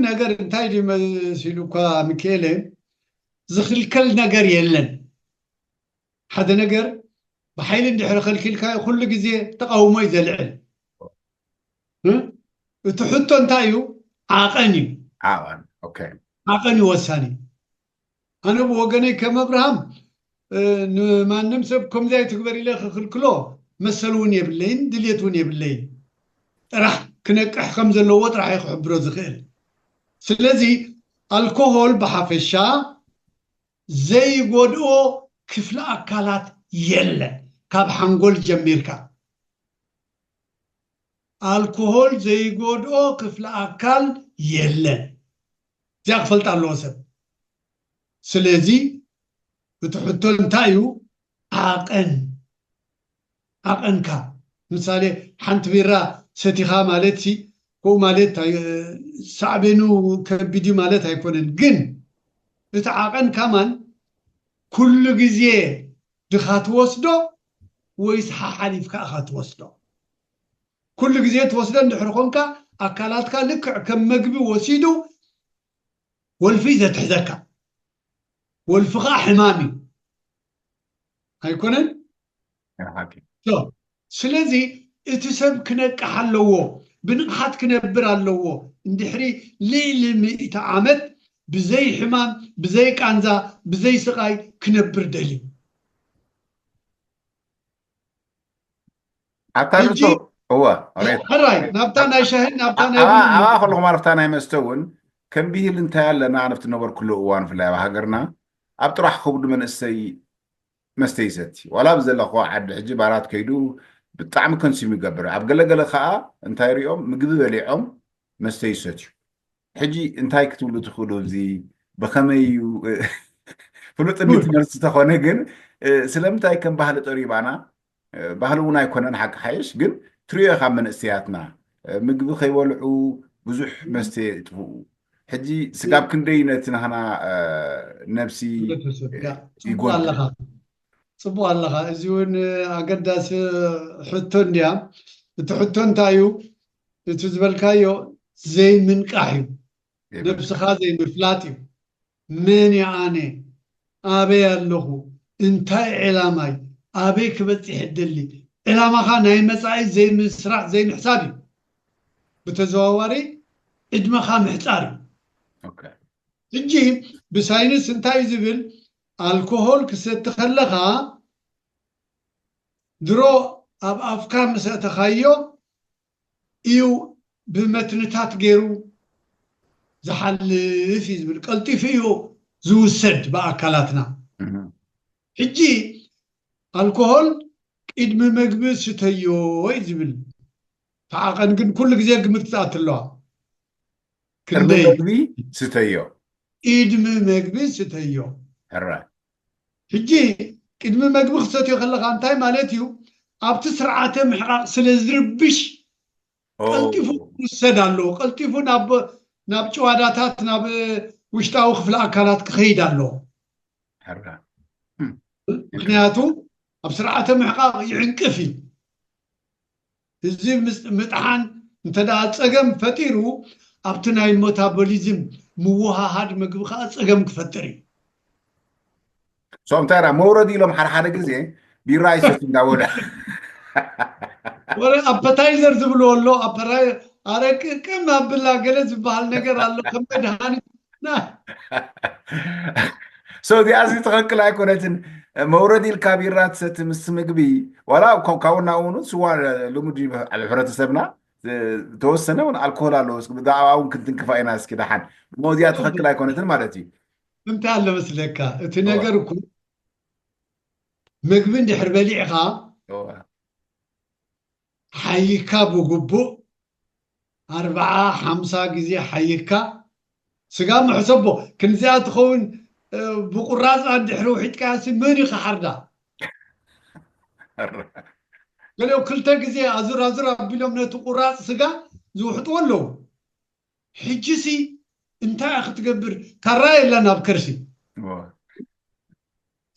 ነገር እንታይ ድዩ መሲሉኳ ሚካኤለ? ዝኽልከል ነገር የለን። ሓደ ነገር ብሓይሊ እንድሕር ከልኪልካዮ ኩሉ ግዜ ተቓውሞ እዩ ዘልዕል። እ? እቲ ሕቶ እንታይ እዩ? ዓቐን እዩ። ዓቐን፣ ኦኬ። ዓቐን እዩ ወሳኒ። ኣነ ብወገነይ ከም ኣብርሃም፣ እ፣ ንማንም ሰብ ከምዚ ኣይትግበር ኢለ ክኽልክሎ መሰል እውን የብለይን፣ ድልየት እውን የብለይን። ጥራሕ ክነቅሕ ከም ዘለዎ ጥራሕ እየ ክሕብሮ ዝኽእል። ስለዚ ኣልኮሆል ብሓፈሻ ዘይጎድኦ ክፍለ ኣካላት የለን። ካብ ሓንጎል ጀሚርካ ኣልኮሆል ዘይጎድኦ ክፍለ ኣካል የለን። እዚኣ ክፈልጥ ኣለዎ ሰብ። ስለዚ እቲ ሕቶ እንታይ እዩ? ዓቐን፣ ዓቐንካ። ምሳሌ ሓንቲ ቢራ ሰቲኻ ማለት ሲ፣ ከምኡ ማለት ኣይ-፣ ሳዕቤኑ ከቢድ እዩ ማለት ኣይኮነን። ግን እቲ ዓቐን ከማን ኩሉ ግዜ ድኻ ትወስዶ ወይስ ሓሓሊፍካ ኢኻ ትወስዶ? ኩሉ ግዜ ትወስዶ እንድሕር ኾንካ፣ ኣካላትካ ልክዕ ከም መግቢ ወሲዱ ወልፊ ዘትሕዘካ። ወልፊ ኸዓ ሕማም እዩ። ኣይኮነን? ሓቂ። ሶ፣ ስለዚ እቲ ሰብ ክነቅሕ ኣለዎ፣ ብንቕሓት ክነብር ኣለዎ። እንድሕሪ ልዕሊ ሚእቲ ዓመት ብዘይ ሕማም፣ ብዘይ ቃንዛ፣ ብዘይ ስቓይ ክነብር ደልዩ። ኣብታ ሕጂ ርእሶ፣ እወ፣ ሬት። ሕራይ፣ ናብታ ናይ ሻሂን ናብታ ናይ ኣባ፣ ቡንን ኣባ ንመጽእ። ከለኹም ኣብታ ናይ መስተ እውን ከም ብሂል እንታይ ኣለና፣ ኣብቲ ነበርኩሉ እዋን፣ ብፍላይ ኣብ ሃገርና፣ ኣብ ጥራሕ ከብዱ መንእሰይ መስተ ይሰቲ። ዋላ ኣብ ዘለኹ ዓዲ ሕጂ ባራት ከይዱ ብጣዕሚ ኮንሱም ይገብር። ኣብ ገለገለ ኸኣ እንታይ ሪኦም፣ ምግቢ በሊዖም መስተ ይሰትዩ። ሕጂ እንታይ ክትብሉ ትኽእሉ? እዚ ብኸመይ እዩ? ፍሉጥ እንዲ ጉድ። ትምህርቲ ተኾነ ግን፣ እ፣ ስለምንታይ ከም ባህሊ ጠሪባና? እ፣ ባህሊ እውን ኣይኮነን ሓቂ ሓይሽ፣ ግን ትሪኦ ኢኻ መንእሰያትና፣ እ፣ ምግቢ ከይበልዑ ብዙሕ መስተ የጥፍኡ። ሕጂ ስጋብ ክንደይ ነቲ ናህና፣ እ፣ ነብሲ፣ ሕብረተሰብ፣ እ፣ ያ፣ ጽቡቕ ይጎድእ? ኣለኻ። ጽቡቕ ኣለኻ። እዚ እውን ኣገዳሲ ሕቶ እንድያ። እቲ ሕቶ እንታይ እዩ? እቲ ዝበልካዮ ዘይምንቃሕ እዩ። ዘይምንቃሕ። ነብስኻ ዘይምፍላጥ እዩ። መን እየ ኣነ? ኣበይ ኣለኹ? እንታይ ዕላማይ? ኣበይ ክበጽሕ እደሊ? ዕላማኻ ናይ መጻኢ ዘይምስራዕ፣ ዘይምሕሳብ እዩ። ብተዘዋዋሪ ዕድመኻ ምሕጻር እዩ። ኦኬ። ሕጂ ብሳይንስ እንታይ እዩ ዝብል? ኣልኮሆል ክሰቲ ከለኻ ድሮ ኣብ ኣፍካ ምስ ኣእተኻዮ እዩ ብመትንታት ገይሩ ዝሓልፍ እዩ ዝብል። ቀልጢፉ እዩ ዝውሰድ ብኣካላትና። እህ። ሕጂ ኣልኮሆል ቅድሚ መግቢ ስተዮ እዩ ዝብል። ተዓቐን ግን ኩሉ ግዜ ግምት ክትኣቱ ኣለዋ። ቅድሚ ክንደይ? መግቢ ስተዮ። ቅድሚ መግቢ ስተዮ። ሕራይ። ሕጂ ቅድሚ መግቢ ክሰትዮ ከለኻ እንታይ ማለት እዩ? ኣብቲ ስርዓተ ምሕቃቕ ስለ ዝርብሽ ኦ። ቀልጢፉ ክውሰድ ኣለዎ። ቀልጢፉ ናብ፣ ናብ ጭዋዳታት፣ ናብ ውሽጣዊ ክፍሊ ኣካላት ክኸይድ ኣለዎ። ሕራይ። እም። ምኽንያቱ ኣብ ስርዓተ ምሕቃቕ ይዕንቅፍ እዩ። እዚ ምስ-፣ ምጥሓን እንተ ደኣ ጸገም ፈጢሩ፣ ኣብቲ ናይ ሜታቦሊዝም ምውሃሃድ ምግቢ ከኣ ጸገም ክፈጥር እዩ። ሶም እንታይ ደኣ መውረዲ ኢሎም ሓደ ሓደ ግዜ ቢራ ኣይሰቲ እንዳበሉ። ወረ ኣፐታይዘር ዝብልዎ ኣሎ፣ ኣፐራይ-፣ ኣረ ቅቅም ኣብላ ገለ ዝበሃል ነገር ኣሎ፣ ከም መድሃኒት። ና። ሶ እዚኣ እዚ ትኽክል ኣይኮነትን። መውረድ ኢልካ ቢራ ትሰቲ ምስ ምግቢ ዋላ ካብኡ ናብኡ እውን ስዋ ልሙድ እዩ ኣብ ሕብረተሰብና። ዝተወሰነ እውን ኣልኮል ኣለዎ። እስኪ ብዛዕባ እውን ክንትንክፋ ኢና። እስኪ ደሓን እሞ እዚኣ ትኽክል ኣይኮነትን ማለት እዩ። እንታይ ኣሎ መስለካ እቲ ነገር እኮ ምግቢ እንድሕር በሊዕኻ ሓይካ ብግቡእ ኣርብዓ ሓምሳ ግዜ ሓይካ ስጋ ምሕሰቦ ክንዚኣ ትኸውን። ብቁራፃ እንድሕሪ ውሒጥካያ ሲ መን እዩ ክሓርዳ? ገሊኦም ክልተ ግዜ ኣዙር ኣዙር ኣቢሎም ነቲ ቁራፅ ስጋ ዝውሕጥዎ ኣለዉ። ሕጂ ሲ እንታይ ክትገብር? ካራ የላን ኣብ ከርሲ።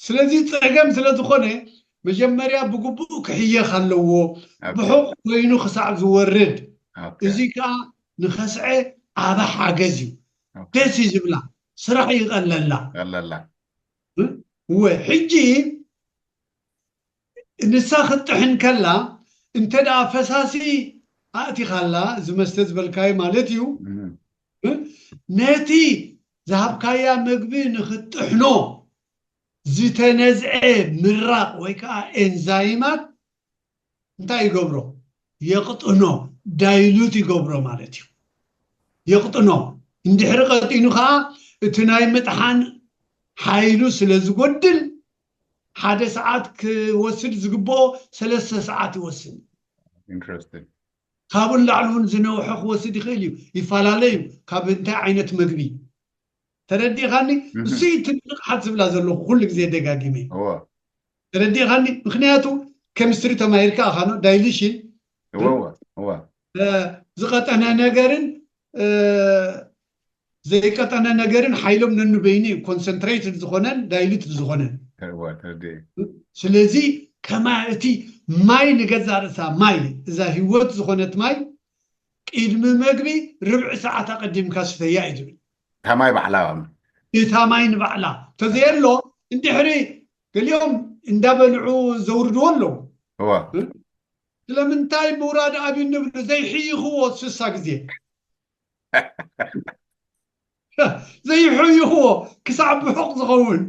ስለዚ ፀገም ስለ ዝኾነ መጀመርያ ብግቡእ ክሕየኽ ኣለዎ። ብሑቕ ኮይኑ ክሳዕ ዝወርድ። እዚ ከዓ ንኸስዐ ዓበ ሓገዝ እዩ። ደስ እዩ ዝብላ፣ ስራሕ ይቐለላ። ቀለላ እወ ሕጂ ንሳ ክትጥሕን ከላ እንተ ደኣ ፈሳሲ ኣእቲኻላ፣ እዚ መስተ ዝበልካዮ ማለት እዩ፣ ነቲ ዝሃብካያ መግቢ ንኽትጥሕኖ ዝተነዝዐ ምራቕ ወይ ከዓ ኤንዛይማት እንታይ ይገብሮ? የቕጥኖ፣ ዳይሉት ይገብሮ ማለት እዩ። የቕጥኖ። እንድሕሪ ቀጢኑ ከዓ እቲ ናይ ምጥሓን ሓይሉ ስለ ዝጎድል ሓደ ሰዓት ክወስድ ዝግብኦ ሰለስተ ሰዓት ይወስድ። ኢንትረስቲንግ ካብኡ ንላዕሊ እውን ዝነውሐ ክወስድ ይኽእል እዩ። ይፈላለ እዩ ካብ እንታይ ዓይነት መግቢ። ተረዲእኻኒ? እሱ እዩ እቲ ንቕሓት ዝብላ ዘለኹ ኩሉ ግዜ ደጋጊመ። እወ ተረዲእኻኒ? ምክንያቱ ኬሚስትሪ ተማሂርካ ኣኻኖ ዳይሉሽን እወ እወ እወ ዝቐጠነ ነገርን ዘይቀጠነ ነገርን ሓይሎም ነንበይኑ እዩ ኮንሰንትሬትድ ዝኾነን ዳይሉት ዝኾነን። እወ ተረዲእ ስለዚ ከማ እቲ ማይ ንገዛ ርእሳ ማይ እዛ ህይወት ዝኾነት ማይ ቅድሚ መግቢ ርብዒ ሰዓት ኣቐዲምካ ስተያ እዩ ዝብል። እታ ማይ ባዕላ እታ ማይ ንባዕላ ተዘየሎ እንድሕሪ ገሊኦም እንዳበልዑ ዘውርድዎ ኣለዉ። እወ ስለምንታይ ምውራድ ኣብዩ ንብሉ ዘይሕይኽዎ ስሳ ግዜ ዘይሕይኽዎ ክሳዕ ብሑቕ ዝኸውን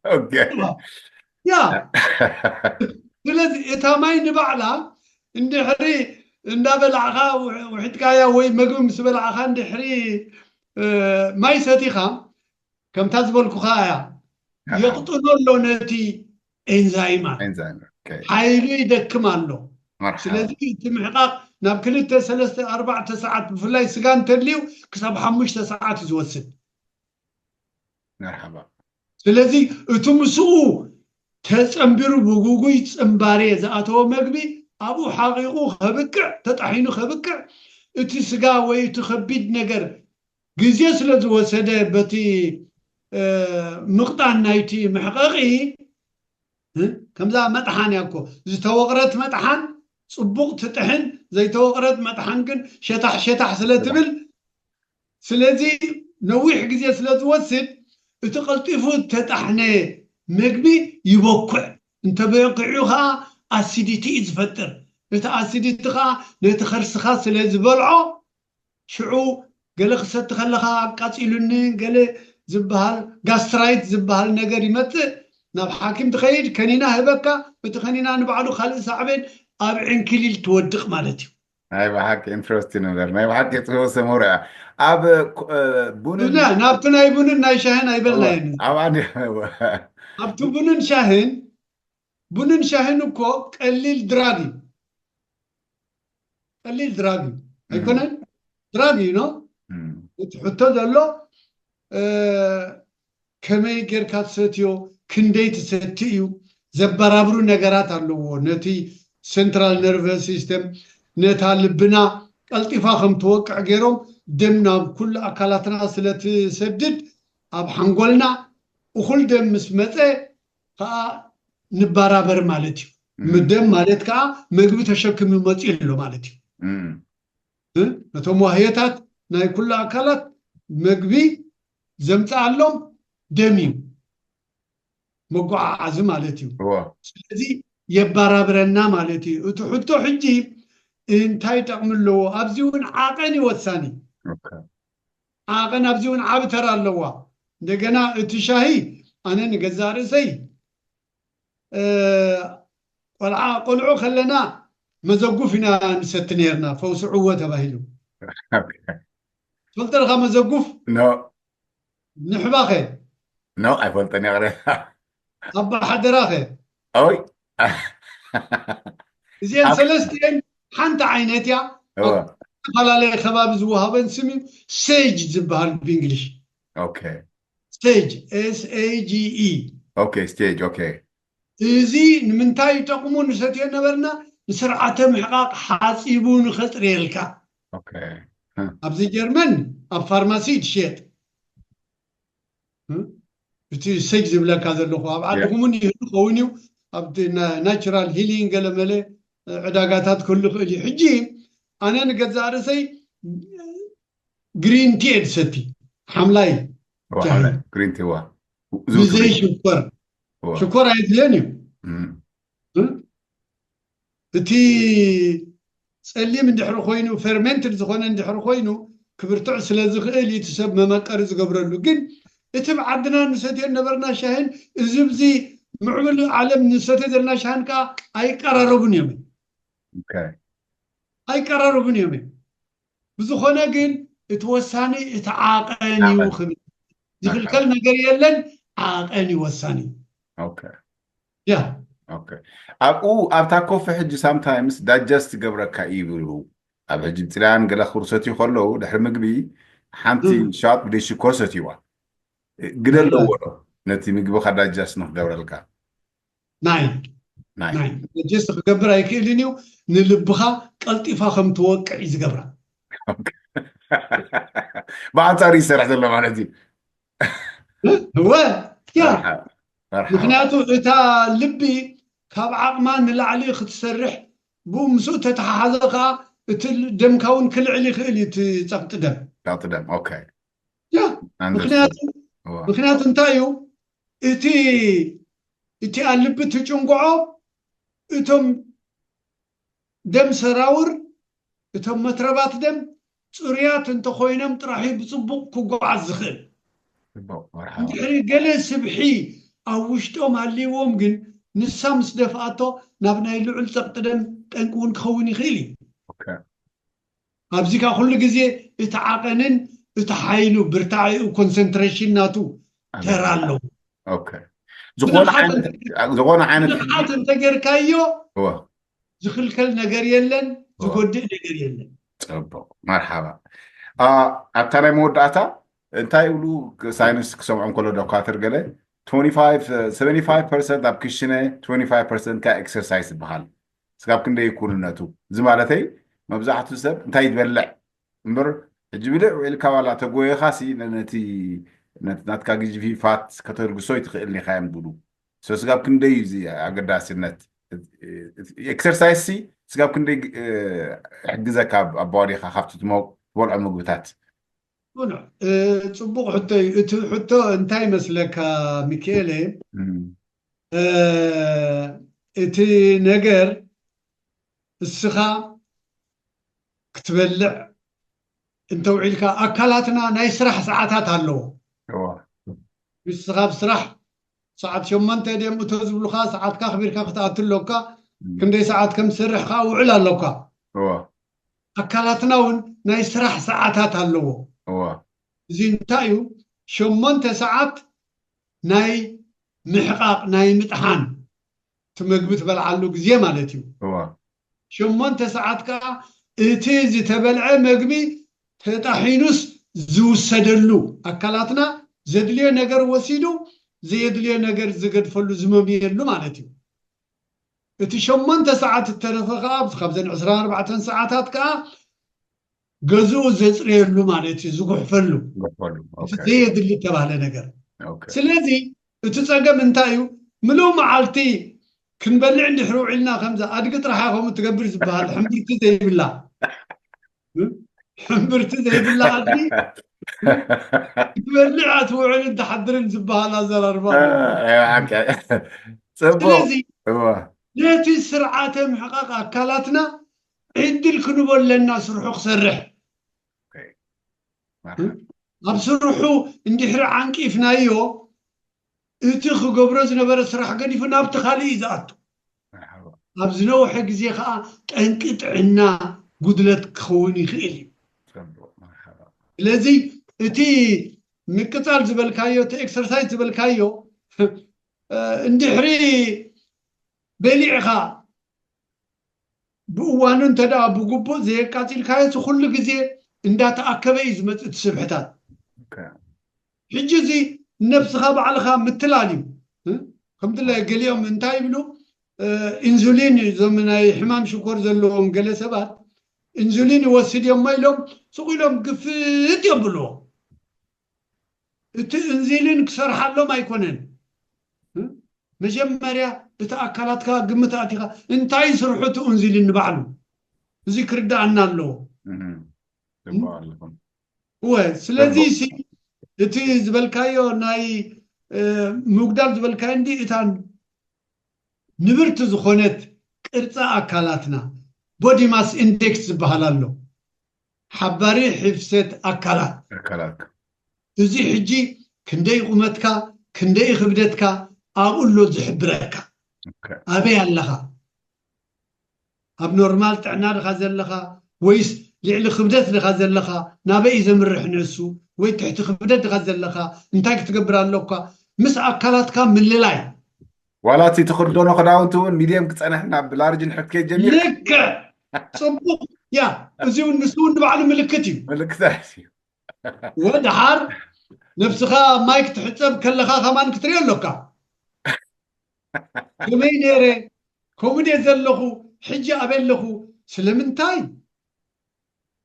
ኦኬ ያ ስለዚ እታ ማይ ንባዕላ እንድሕሪ እንዳበላዕካ ውሕ- ውሒጥካያ ወይ መግቢ ምስ በላዕካ እንድሕሪ እ፣ ማይ ሰቲኻ ከምታ ዝበልኩኻ እያ የቕጥኖ ኣሎ ነቲ ኤንዛይማት ኤንዛይም ኦኬ ሓይሉ ይደክም ኣሎ። መርሓባ ስለዚ እቲ ምሕቃቕ ናብ ክልተ ሰለስተ ኣርባዕተ ሰዓት ብፍላይ ስጋ እንተድልዩ ክሳብ ሓሙሽተ ሰዓት እዩ ዝወስድ። መርሓባ ስለዚ እቲ ምስኡ ተጸንቢሩ ብጉጉይ ጽንባሬ ዝኣተወ መግቢ ኣብኡ ሓቒቑ ከብቅዕ ተጣሒኑ ከብቅዕ እቲ ስጋ ወይ እቲ ከቢድ ነገር ግዜ ስለ ዝወሰደ በቲ እ፣ ምቕጣን ናይቲ መሕቐቒ እ፣ ከምዛ መጥሓን እያ እኮ ዝተወቕረት መጥሓን ጽቡቕ ትጥሕን ዘይተወቕረት መጥሓን ግን ሸታሕ ሸታሕ ስለ ትብል ስለዚ ነዊሕ ግዜ ስለ ዝወስድ እቲ ቀልጢፉ ተጣሕነ መግቢ ይበኩዕ እንተበኪዑ ከዓ ኣሲዲቲ እዩ ዝፈጥር እቲ ኣሲዲቲ ከዓ ነቲ ከርስኻ ስለ ዝበልዖ ሽዑ ገለ ክሰቲ ከለኻ ኣቃፂሉኒ ገለ ዝበሃል ጋስትራይት ዝበሃል ነገር ይመፅእ ናብ ሓኪም ትኸይድ ከኒና ህበካ እቲ ከኒና ንባዕሉ ካልእ ሳዕቤን ኣብ ዕንክሊል ትወድቕ ማለት እዩ ናይ ብሓቂ ኢንትረስቲንግ ነገር ናይ ብሓቂ ፅቡቅ ሰሙር እያ ኣብ እ፣ ቡንን እና ናብቲ ናይ ቡንን ናይ ሻህን ኣይበልናየን ኣብ ኣንድ ኣብቲ ቡንን ሻህን ቡንን ሻህን እኮ ቀሊል ድራግ እዩ ቀሊል ድራግ እዩ ኣይኮነን ድራግ እዩ ነው እቲ ሕቶ ዘሎ እ፣ ከመይ ጌርካ ትሰትዮ ክንደይ ትሰቲ እዩ ዘበራብሩ ነገራት ኣለዎ ነቲ ሴንትራል ነርቨስ ሲስተም ነታ ልብና ቀልጢፋ ከም ትወቅዕ ገይሮም ደም ናብ ኩሉ ኣካላትና ስለ ትሰድድ ኣብ ሓንጎልና እኹል ደም ምስ መፀ ከዓ ንባራበር ማለት እዩ ደም ማለት ከዓ መግቢ ተሸክሚ መፅኡ ኣሎ ማለት እዩ ነቶም ዋህየታት ናይ ኩሉ ኣካላት መግቢ ዘምፅኣሎም ደም እዩ መጓዓዓዚ ማለት እዩ ስለዚ የባራብረና ማለት እዩ እቲ ሕቶ ሕጂ እንታይ ጠቕሚ ኣለዎ ኣብዚ እውን ዓቐን እዩ ወሳኒ ዓቐን ኣብዚ እውን ዓብ ተራ ኣለዋ እንደገና እቲ ሻሂ ኣነ ንገዛእ ርእሰይ እ፣ ቆልዓ ቆልዑ ከለና መዘጉፍ ኢና ንሰቲ ነርና፣ ፈውሲ ዕወ ተባሂሉ። ትፈልጦ ዲኻ መዘጉፍ? ኖ ንሕባኸ? ኖ ኣይፈልጠን፣ ይቕሬታ። ኣባሓደራኸ? ኦይ እዚአን ኣብ- ሰለስቲአን ሓንቲ ዓይነት እያ። እወ። ኣብ ዝተፈላለየ ከባቢ ዝወሃበን ስም እዩ። ሴጅ ዝበሃል ብእንግሊሽ። ኦኬ ሴጅ፣ ኤስ ኤ ጂ ኢ። ኦኬ ስቴጅ ኦኬ እዚ ንምንታይ ይጠቕሙ ንሰትዮ ነበርና? ንስርዓተ ምሕቓቕ ሓፂቡ ንኸፅርየልካ። ኦኬ ኣብዚ ጀርመን ኣብ ፋርማሲ ትሽየጥ። እ? እቲ ሴጅ ዝብለካ ዘለኹ ኣብ ዓድኹም እውን ይህሉ ኸውን እዩ። ኣብቲ ናቹራል ሂሊንግ ገለመለ ዕዳጋታት ክህሉ ይኽእል እዩ። ሕጂ ኣነ ንገዛእ ርእሰይ ግሪን ቲ እየ ዝሰቲ፣ ሓምላይ ሻሂ። ግሪን ቲ ዋ ብዘይ ሽኮር። ሽኮር ኣየድልዮን እዩ። እቲ ፀሊም እንድሕሪ ኮይኑ፣ ፈርሜንትድ ዝኾነ እንድሕሪ ኮይኑ ክብርትዕ ስለ ዝኽእል እቲ ሰብ መመቀሪ ዝገብረሉ። ግን እቲ ብዓድና ንሰትዮ ነበርና ሻሂን እዚ ብዚ ምዕብል ዓለም ንሰትዮ ዘለና ሻሂን ከዓ ኣይቀራረቡን እዮም፣ ኣይቀራረቡን እዮም። ብዝኾነ ግን እቲ ወሳኒ እቲ ዓቐን እዩ። ክብል ዝኽልከል ነገር የለን። ዓቐን እዩ ወሳኒ። ያ ኣብኡ ኣብታ ኮፊ ሕጂ ሳምታይምስ ዳጀስት ገብረካ እዩ ይብሉ። ኣብ ሕጂ ጥልያን ገለ ክብርሰት ከለዉ ድሕሪ ምግቢ ሓንቲ ሻት ብደይ ሽኮር ሰትይዋ። ግደ ኣለዎ ዶ ነቲ ምግብኻ ዳጀስት ንክገብረልካ? ናይ ናይ ጀስት ክገብር ኣይክእልን እዩ። ንልብኻ ቀልጢፋ ከም ትወቅዕ እዩ ዝገብራ። ብኣንፃር ይሰርሕ ዘሎ ማለት እዩ። እወ ያ ምክንያቱ እታ ልቢ ካብ ዓቕማ ንላዕሊ ክትሰርሕ፣ ብኡ ምስኡ ተተሓሓዘ ከዓ እቲ ደምካ እውን ክልዕል ይኽእል እዩ፣ እቲ ፀቕጢ ደም። ጸቕጢ ደም ኦኬ። ያ ምክንያቱ ምክንያቱ እንታይ እዩ? እቲ እቲኣ ልቢ ትጭንቆዖ እቶም ደም ሰራውር፣ እቶም መትረባት ደም ፅሩያት እንተኮይኖም ጥራሕ እዩ ብፅቡቅ ክጓዓዝ ዝኽእል። እንድሕሪ ገለ ስብሒ ኣብ ውሽጦም ኣልዎም ግን ንሳ ምስ ደፍኣቶ ናብ ናይ ልዑል ፀቕጢ ደም ጠንቂ እውን ክኸውን ይኽእል እዩ። ኣብዚ ከዓ ኩሉ ግዜ እቲ ዓቐንን እቲ ሓይሉ ብርታዒኡ ኮንሰንትሬሽን ናቱ ተራ ኣለዎ። ዝኾነ ዓይነት ዝኾነ ዓይነት ንቕሓት እንተጌርካዮ እወ ዝኽልከል ነገር የለን፣ ዝጎድእ ነገር የለን። ጽቡቕ መርሓባ። ኣብታ ናይ መወዳእታ እንታይ ይብሉ ሳይንስ ክሰምዖም ከሎ ዶኳተር ገለ ሰቨንቲ ፋይቭ ፐርሰንት ኣብ ክሽነ ትወንቲ ፋይቭ ፐርሰንት ካ ኤክሰርሳይዝ ዝበሃል ስጋብ ክንደይ ይኩንነቱ? እዚ ማለተይ መብዛሕቱ ሰብ እንታይ ይበልዕ እምበር ሕጂ ብልዕ ውዒልካ ዋላ ተጎየኻሲ ነቲ ናትካ ግዝፊ ፋት ከተርግሶ ይትኽእል ኒኻ እዮም ዝብሉ። ስጋብ ክንደይ እዩ እዚ ኣገዳስነት ኤክሰርሳይዝ ሲ ስጋብ ክንደይ ሕግዘካ ኣብ ባዲኻ ካብቲ ትበልዖ ምግብታት? ጽቡቕ ሕቶ እዩ። እቲ ሕቶ እንታይ መስለካ ሚካኤለ? እቲ ነገር እስኻ ክትበልዕ እንተውዒልካ ኣካላትና ናይ ስራሕ ሰዓታት ኣለዎ። ንስኻ ኣብ ስራሕ ሰዓት ሸሞንተ ድዮም እቶ ዝብሉካ ሰዓትካ ኣኽቢርካ ክትኣቱ ኣሎካ። ክንደይ ሰዓት ከም ትሰርሕ ከዓ ውዕል ኣሎካ። ኣካላትና እውን ናይ ስራሕ ሰዓታት ኣለዎ። እዚ እንታይ እዩ? ሸሞንተ ሰዓት ናይ ምሕቃቕ ናይ ምጥሓን እቲ መግቢ ትበልዓሉ ግዜ ማለት እዩ። ሸሞንተ ሰዓት ከዓ እቲ ዝተበልዐ መግቢ ተጣሒኑስ ዝውሰደሉ ኣካላትና ዘድልዮ ነገር ወሲዱ ዘየድልዮ ነገር ዝገድፈሉ ዝመምየሉ ማለት እዩ። እቲ ሸሞንተ ሰዓት እተረፈ ከዓ ካብዘን ዕስራን ኣርባዕተን ሰዓታት ከዓ ገዝኡ ዘፅርየሉ ማለት እዩ፣ ዝጉሕፈሉ እቲ ዘየድሊ እተባህለ ነገር። ስለዚ እቲ ፀገም እንታይ እዩ? ምሉእ መዓልቲ ክንበልዕ እንድሕሪ ውዒልና ከምዚ ኣድጊ ጥራሕ እያ ከምኡ ትገብር ዝበሃል ሕምብርቲ ዘይብላ ሕምብርቲ ዘይብላ ኣድጊ ክትበልዕ ትውዕልን ትሓድርን ዝበሃል ኣዘራርባ። ስለዚ ነቲ ስርዓተ ምሕቃቕ ኣካላትና ዕድል ክንቦ ኣለና ስርሑ ክሰርሕ። ኣብ ስርሑ እንድሕሪ ዓንቂፍናዮ እቲ ክገብሮ ዝነበረ ስራሕ ገዲፉ ናብቲ ካልእ እዩ ዝኣቱ። ኣብ ዝነውሐ ግዜ ከዓ ጠንቂ ጥዕና ጉድለት ክኸውን ይኽእል እዩ። ስለዚ እቲ ምቅፃል ዝበልካዮ፣ እቲ ኤክሰርሳይዝ ዝበልካዮ እንድሕሪ በሊዕኻ ብእዋኑ እንተ ደኣ ብግቡእ ዘየቃፂልካዮ፣ እዚ ኩሉ ግዜ እንዳተኣከበ እዩ ዝመፅእ እቲ ስብሕታት። ሕጂ እዚ ነብስኻ ባዕልኻ ምትላል እዩ። ከምትለ ገሊኦም እንታይ ይብሉ፣ ኢንሱሊን፣ እዞም ናይ ሕማም ሽኮር ዘለዎም ገለ ሰባት ኢንሱሊን ይወስድ እዮሞ ኢሎም ስቕ ኢሎም ግፍጥ የብልዎ። እቲ ኢንሱሊን ክሰርሓሎም ኣይኮነን። መጀመርያ እቲ ኣካላትካ ግምት ኣቲኻ እንታይ ስርሑ እቲ ኢንሱሊን ንባዕሉ፣ እዚ ክርዳኣና ኣለዎ። እወ፣ ስለዚ ሲ እቲ ዝበልካዮ ናይ ምጉዳል ዝበልካዮ እንዲ እታ ንብርቲ ዝኾነት ቅርፂ ኣካላትና፣ ቦዲ ማስ ኢንዴክስ ዝበሃል ኣሎ። ሓባሪ ሕፍሰት ኣካላት ኣካላት እዚ ሕጂ ክንደይ ቁመትካ፣ ክንደይ ክብደትካ ኣብኡ ኣሎ ዝሕብረካ። ኣበይ ኣለኻ? ኣብ ኖርማል ጥዕና ድኻ ዘለኻ ወይስ ልዕሊ ክብደት ድኻ ዘለኻ? ናበይ እዩ ዘምርሕ ንእሱ? ወይ ትሕቲ ክብደት ድኻ ዘለኻ? እንታይ ክትገብር ኣለኳ? ምስ ኣካላትካ ምልላይ። ዋላ እቲ ትኽደኖ ክዳውንቲ እውን ሚድየም ክፀንሕና ብላርጅ ንሕት ከይጀሚር ልክዕ። ፅቡቕ። ያ፣ እዚ እውን ንሱ እውን ንባዕሉ ምልክት እዩ። ምልክታት እዩ። ወድሓር ነብስኻ ማይ ክትሕፀብ ከለኻ ከማን ክትሪኦ ኣለካ። ከመይ ነይረ? ከምኡ ድየ ዘለኹ? ሕጂ ኣበይ ኣለኹ? ስለምንታይ?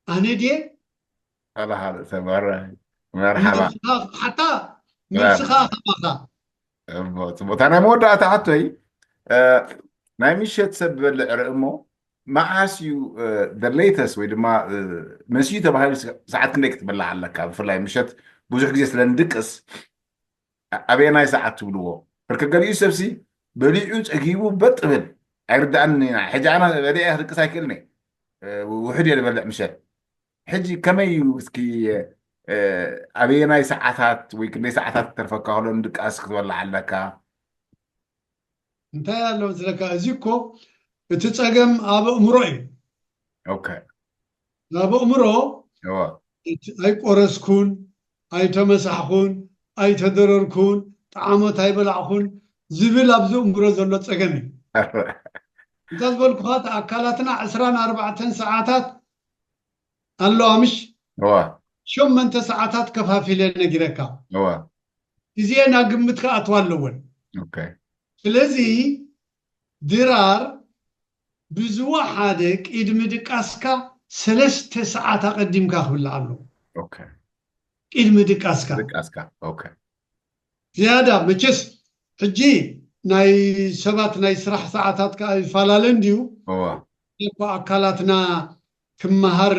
ኣነ ድየ? ኣባሃል ተባረ መርሓባ። ነብስኻ ክትሓታ፣ ነብስኻ ከማኻ። እሞ፣ ጽቡቕ። እታ ናይ መወዳእታ ሕቶይ፣ እ፣ ናይ ምሸት ሰብ ዝበልዕ ርኢ እሞ፣ መዓስ እዩ፣ እ፣ the latest ወይ ድማ፣ እ፣ መሲዩ ተባሂሉ ስ-፣ ሰዓት ክንደይ ክትበልዕ ኣለካ? ብፍላይ ምሸት ብዙሕ ግዜ ስለ ንድቅስ፣ ኣ-፣ ኣበየናይ ሰዓት ትብልዎ? ብርክ ገሊኡ ሰብሲ በሊዑ ጸጊቡ በጥ ብል። ኣይርድኣንን ኢና። ሕጂ ኣነ በሊዐ ክድቅስ ኣይክእልን እየ። እ፣ ውሑድ እየ ዝበልዕ ምሸት። ሕጂ ከመይ እዩ እስኪ፣ እ፣ ኣበየናይ ሰዓታት ወይ ክንደይ ሰዓታት ክተርፈካ ከሎ ንድቃስ ክትበልዕ ኣለካ? እንታይ ኣሎ መስለካ? እዚ እኮ እቲ ጸገም ኣብ ኣእምሮ እዩ። ኦኬ። ኣብ ኣእምሮ እዋ። እቲ ኣይቆረስኩን፣ ኣይተመሳሕኩን፣ ኣይተደረርኩን፣ ጠዓሞት ኣይበላዕኩን ዝብል ኣብዚ ኣእምሮ ዘሎ ጸገም እዩ። እንታ ዝበልኩኻ፣ እቲ ኣካላትና ዕስራን ኣርባዕተን ሰዓታት ኣለዋ፣ ምሽ? እዋ። ሸመንተ ሰዓታት ከፋፊለ ነጊረካ። እዋ። እዚኤን ኣብ ግምት ክኣትዋ ኣለወን። ኦኬ። ስለዚ ድራር ብዝወሓደ ቅድሚ ድቃስካ ሰለስተ ሰዓት ኣቐዲምካ ክብላዕ ኣለዎ። ኦኬ። ቅድሚ ድቃስካ። ድቃስካ። ኦኬ። ዝያዳ መቸስ ሕጂ ናይ ሰባት ናይ ስራሕ ሰዓታት ከኣ ይፈላለ እንድዩ። እዋ። እኳ ኣካላትና ክመሃር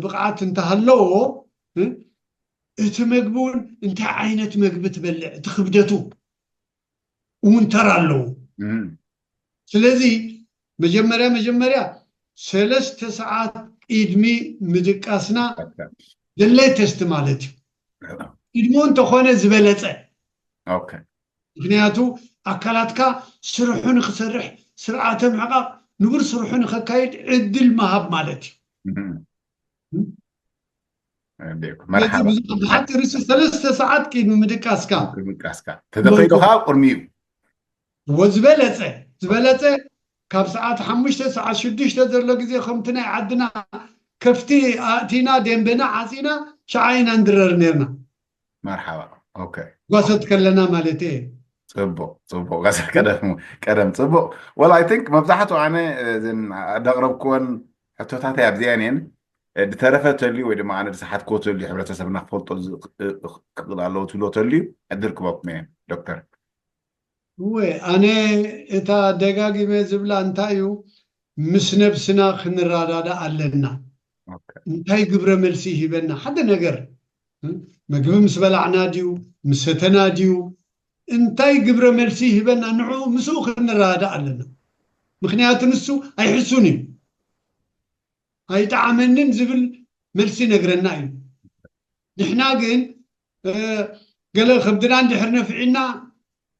ብቕዓት እንተሃለዎ፣ እ፣ እቲ መግቢ እውን እንታይ ዓይነት መግቢ ትበልዕ፣ እቲ ክብደቱ እውን ተራ ኣለዎ። እም። ስለዚ መጀመርያ፣ መጀመርያ ሰለስተ ሰዓት ቅድሚ ምድቃስና ኦኬ። the latest ማለት እዩ። ቅድሞ እንተኾነ ዝበለጸ። ኦኬ። ምክንያቱ ኣካላትካ ስርሑ ንክሰርሕ፣ ስርዓተ ምሕቃቕ ንቡር ስርሑ ንከካይድ ዕድል ምሃብ ማለት እዩ። እም። እንዴ፣ ስለዚ መርሓባ። ብዙ-፣ ብሓፂሩ እሱ ሰለስተ ሰዓት ቅድሚ ምድቃስካ። ምድቃስካ። ተተኸይዱ ከዓ ቅድሚኡ። እዎ ዝበለፀ፣ ዝበለፀ ካብ ሰዓት ሓሙሽተ፣ ሰዓት ሽዱሽተ ዘሎ ግዜ ከምቲ ናይ ዓድና ከፍቲ ኣእቲና፣ ደንበና ዓፂና፣ ሸዓ ኢና ንድረር ነርና። መርሓባ። ኦኬ። ጓሶት ከለና ማለት እየ። ጽቡቕ፣ ጽቡቕ። ቀስ-፣ ቀደም፣ ቀደም ጽቡቕ። Well, I think መብዛሕትኡ ኣነ፣ እ፣ እዘን ኣዳቕረብክወን ሕቶታተይ ኣብዚኣን እየን። እ፣ ዝተረፈ ተልዩ ወይ ድማ ኣነ ዝሰሓትክዎ ተልዩ ሕብረተሰብና ክፈልጦ ዝ-፣ እ፣ ክኽእል ኣለዎ ትብሎ ተልዩ ዕድል ክበኩም እየ፣ ዶክተር። እወ፣ ኣነ እታ ደጋጊመ ዝብላ እንታይ እዩ፣ ምስ ነብስና ክንረዳዳእ ኣለና። ኦኬ። እንታይ ግብረ መልሲ ይህበና? ሓደ ነገር፣ እ፣ መግቢ ምስ በላዕና ድዩ፣ ምስ ሰተና ድዩ፣ እንታይ ግብረ መልሲ ይህበና? ንዕኡ ምስኡ ክንረዳዳእ ኣለና። ምክንያቱ ንሱ ኣይሕሱን እዩ። ኣይጠዓመንን ዝብል መልሲ ይነግረና እዩ። ንሕና ግን፣ እ፣ ገለ ከብድና እንድሕር ነፍዒና፣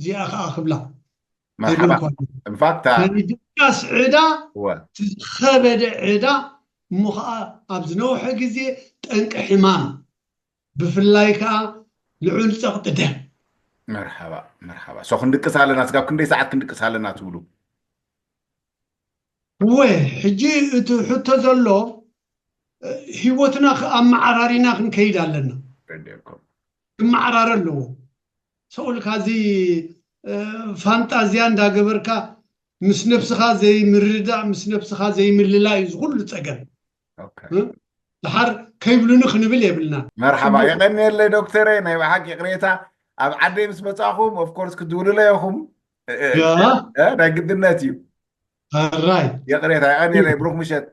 እዚኣ ከዓ ክብላ መርሓባ ኣይብል እኳ። ኢንፋክት ናይ ድቃስ ዕዳ እወ እቲ ዝኸበደ ዕዳ እሞ ከዓ ኣብ ዝነውሐ ግዜ ጠንቂ ሕማም ብፍላይ ከዓ ልዑል ፀቕጢ ደም መርሓባ መርሓባ ሶ ክንድቅስ ኣለና ስጋብ ክንደይ ሰዓት ክንድቅስ ኣለና ትብሉ እወ ሕጂ እቲ ሕቶ ዘሎ እ፣ ህይወትና ከ- ኣመዓራሪና ክንከይድ ኣለና ረድኤኩም ክመዓራረ ኣለዎ ሰኡልካ እዚ እ፣ ፋንጣዝያ እንዳገበርካ ምስ ነብስኻ ዘይምርዳእ ምስ ነብስኻ ዘይምልላ እዩ ዝኩሉ ፀገም ኦኬ እ? ድሓር ከይብሉኒ ክንብል የብልና መርሓባ የቐንየለይ ዶክተረ ናይ ብሓቂ ይቕሬታ ኣብ ዓደይ ምስ መጻኹም ኦፍኮርስ ክትድውሉለ ኢኹም እ፣ እ፣ ያ እ፣ ናይ ግድነት እዩ ሕራይ ይቕሬታ የቐንየለይ ብሩክ ምሸት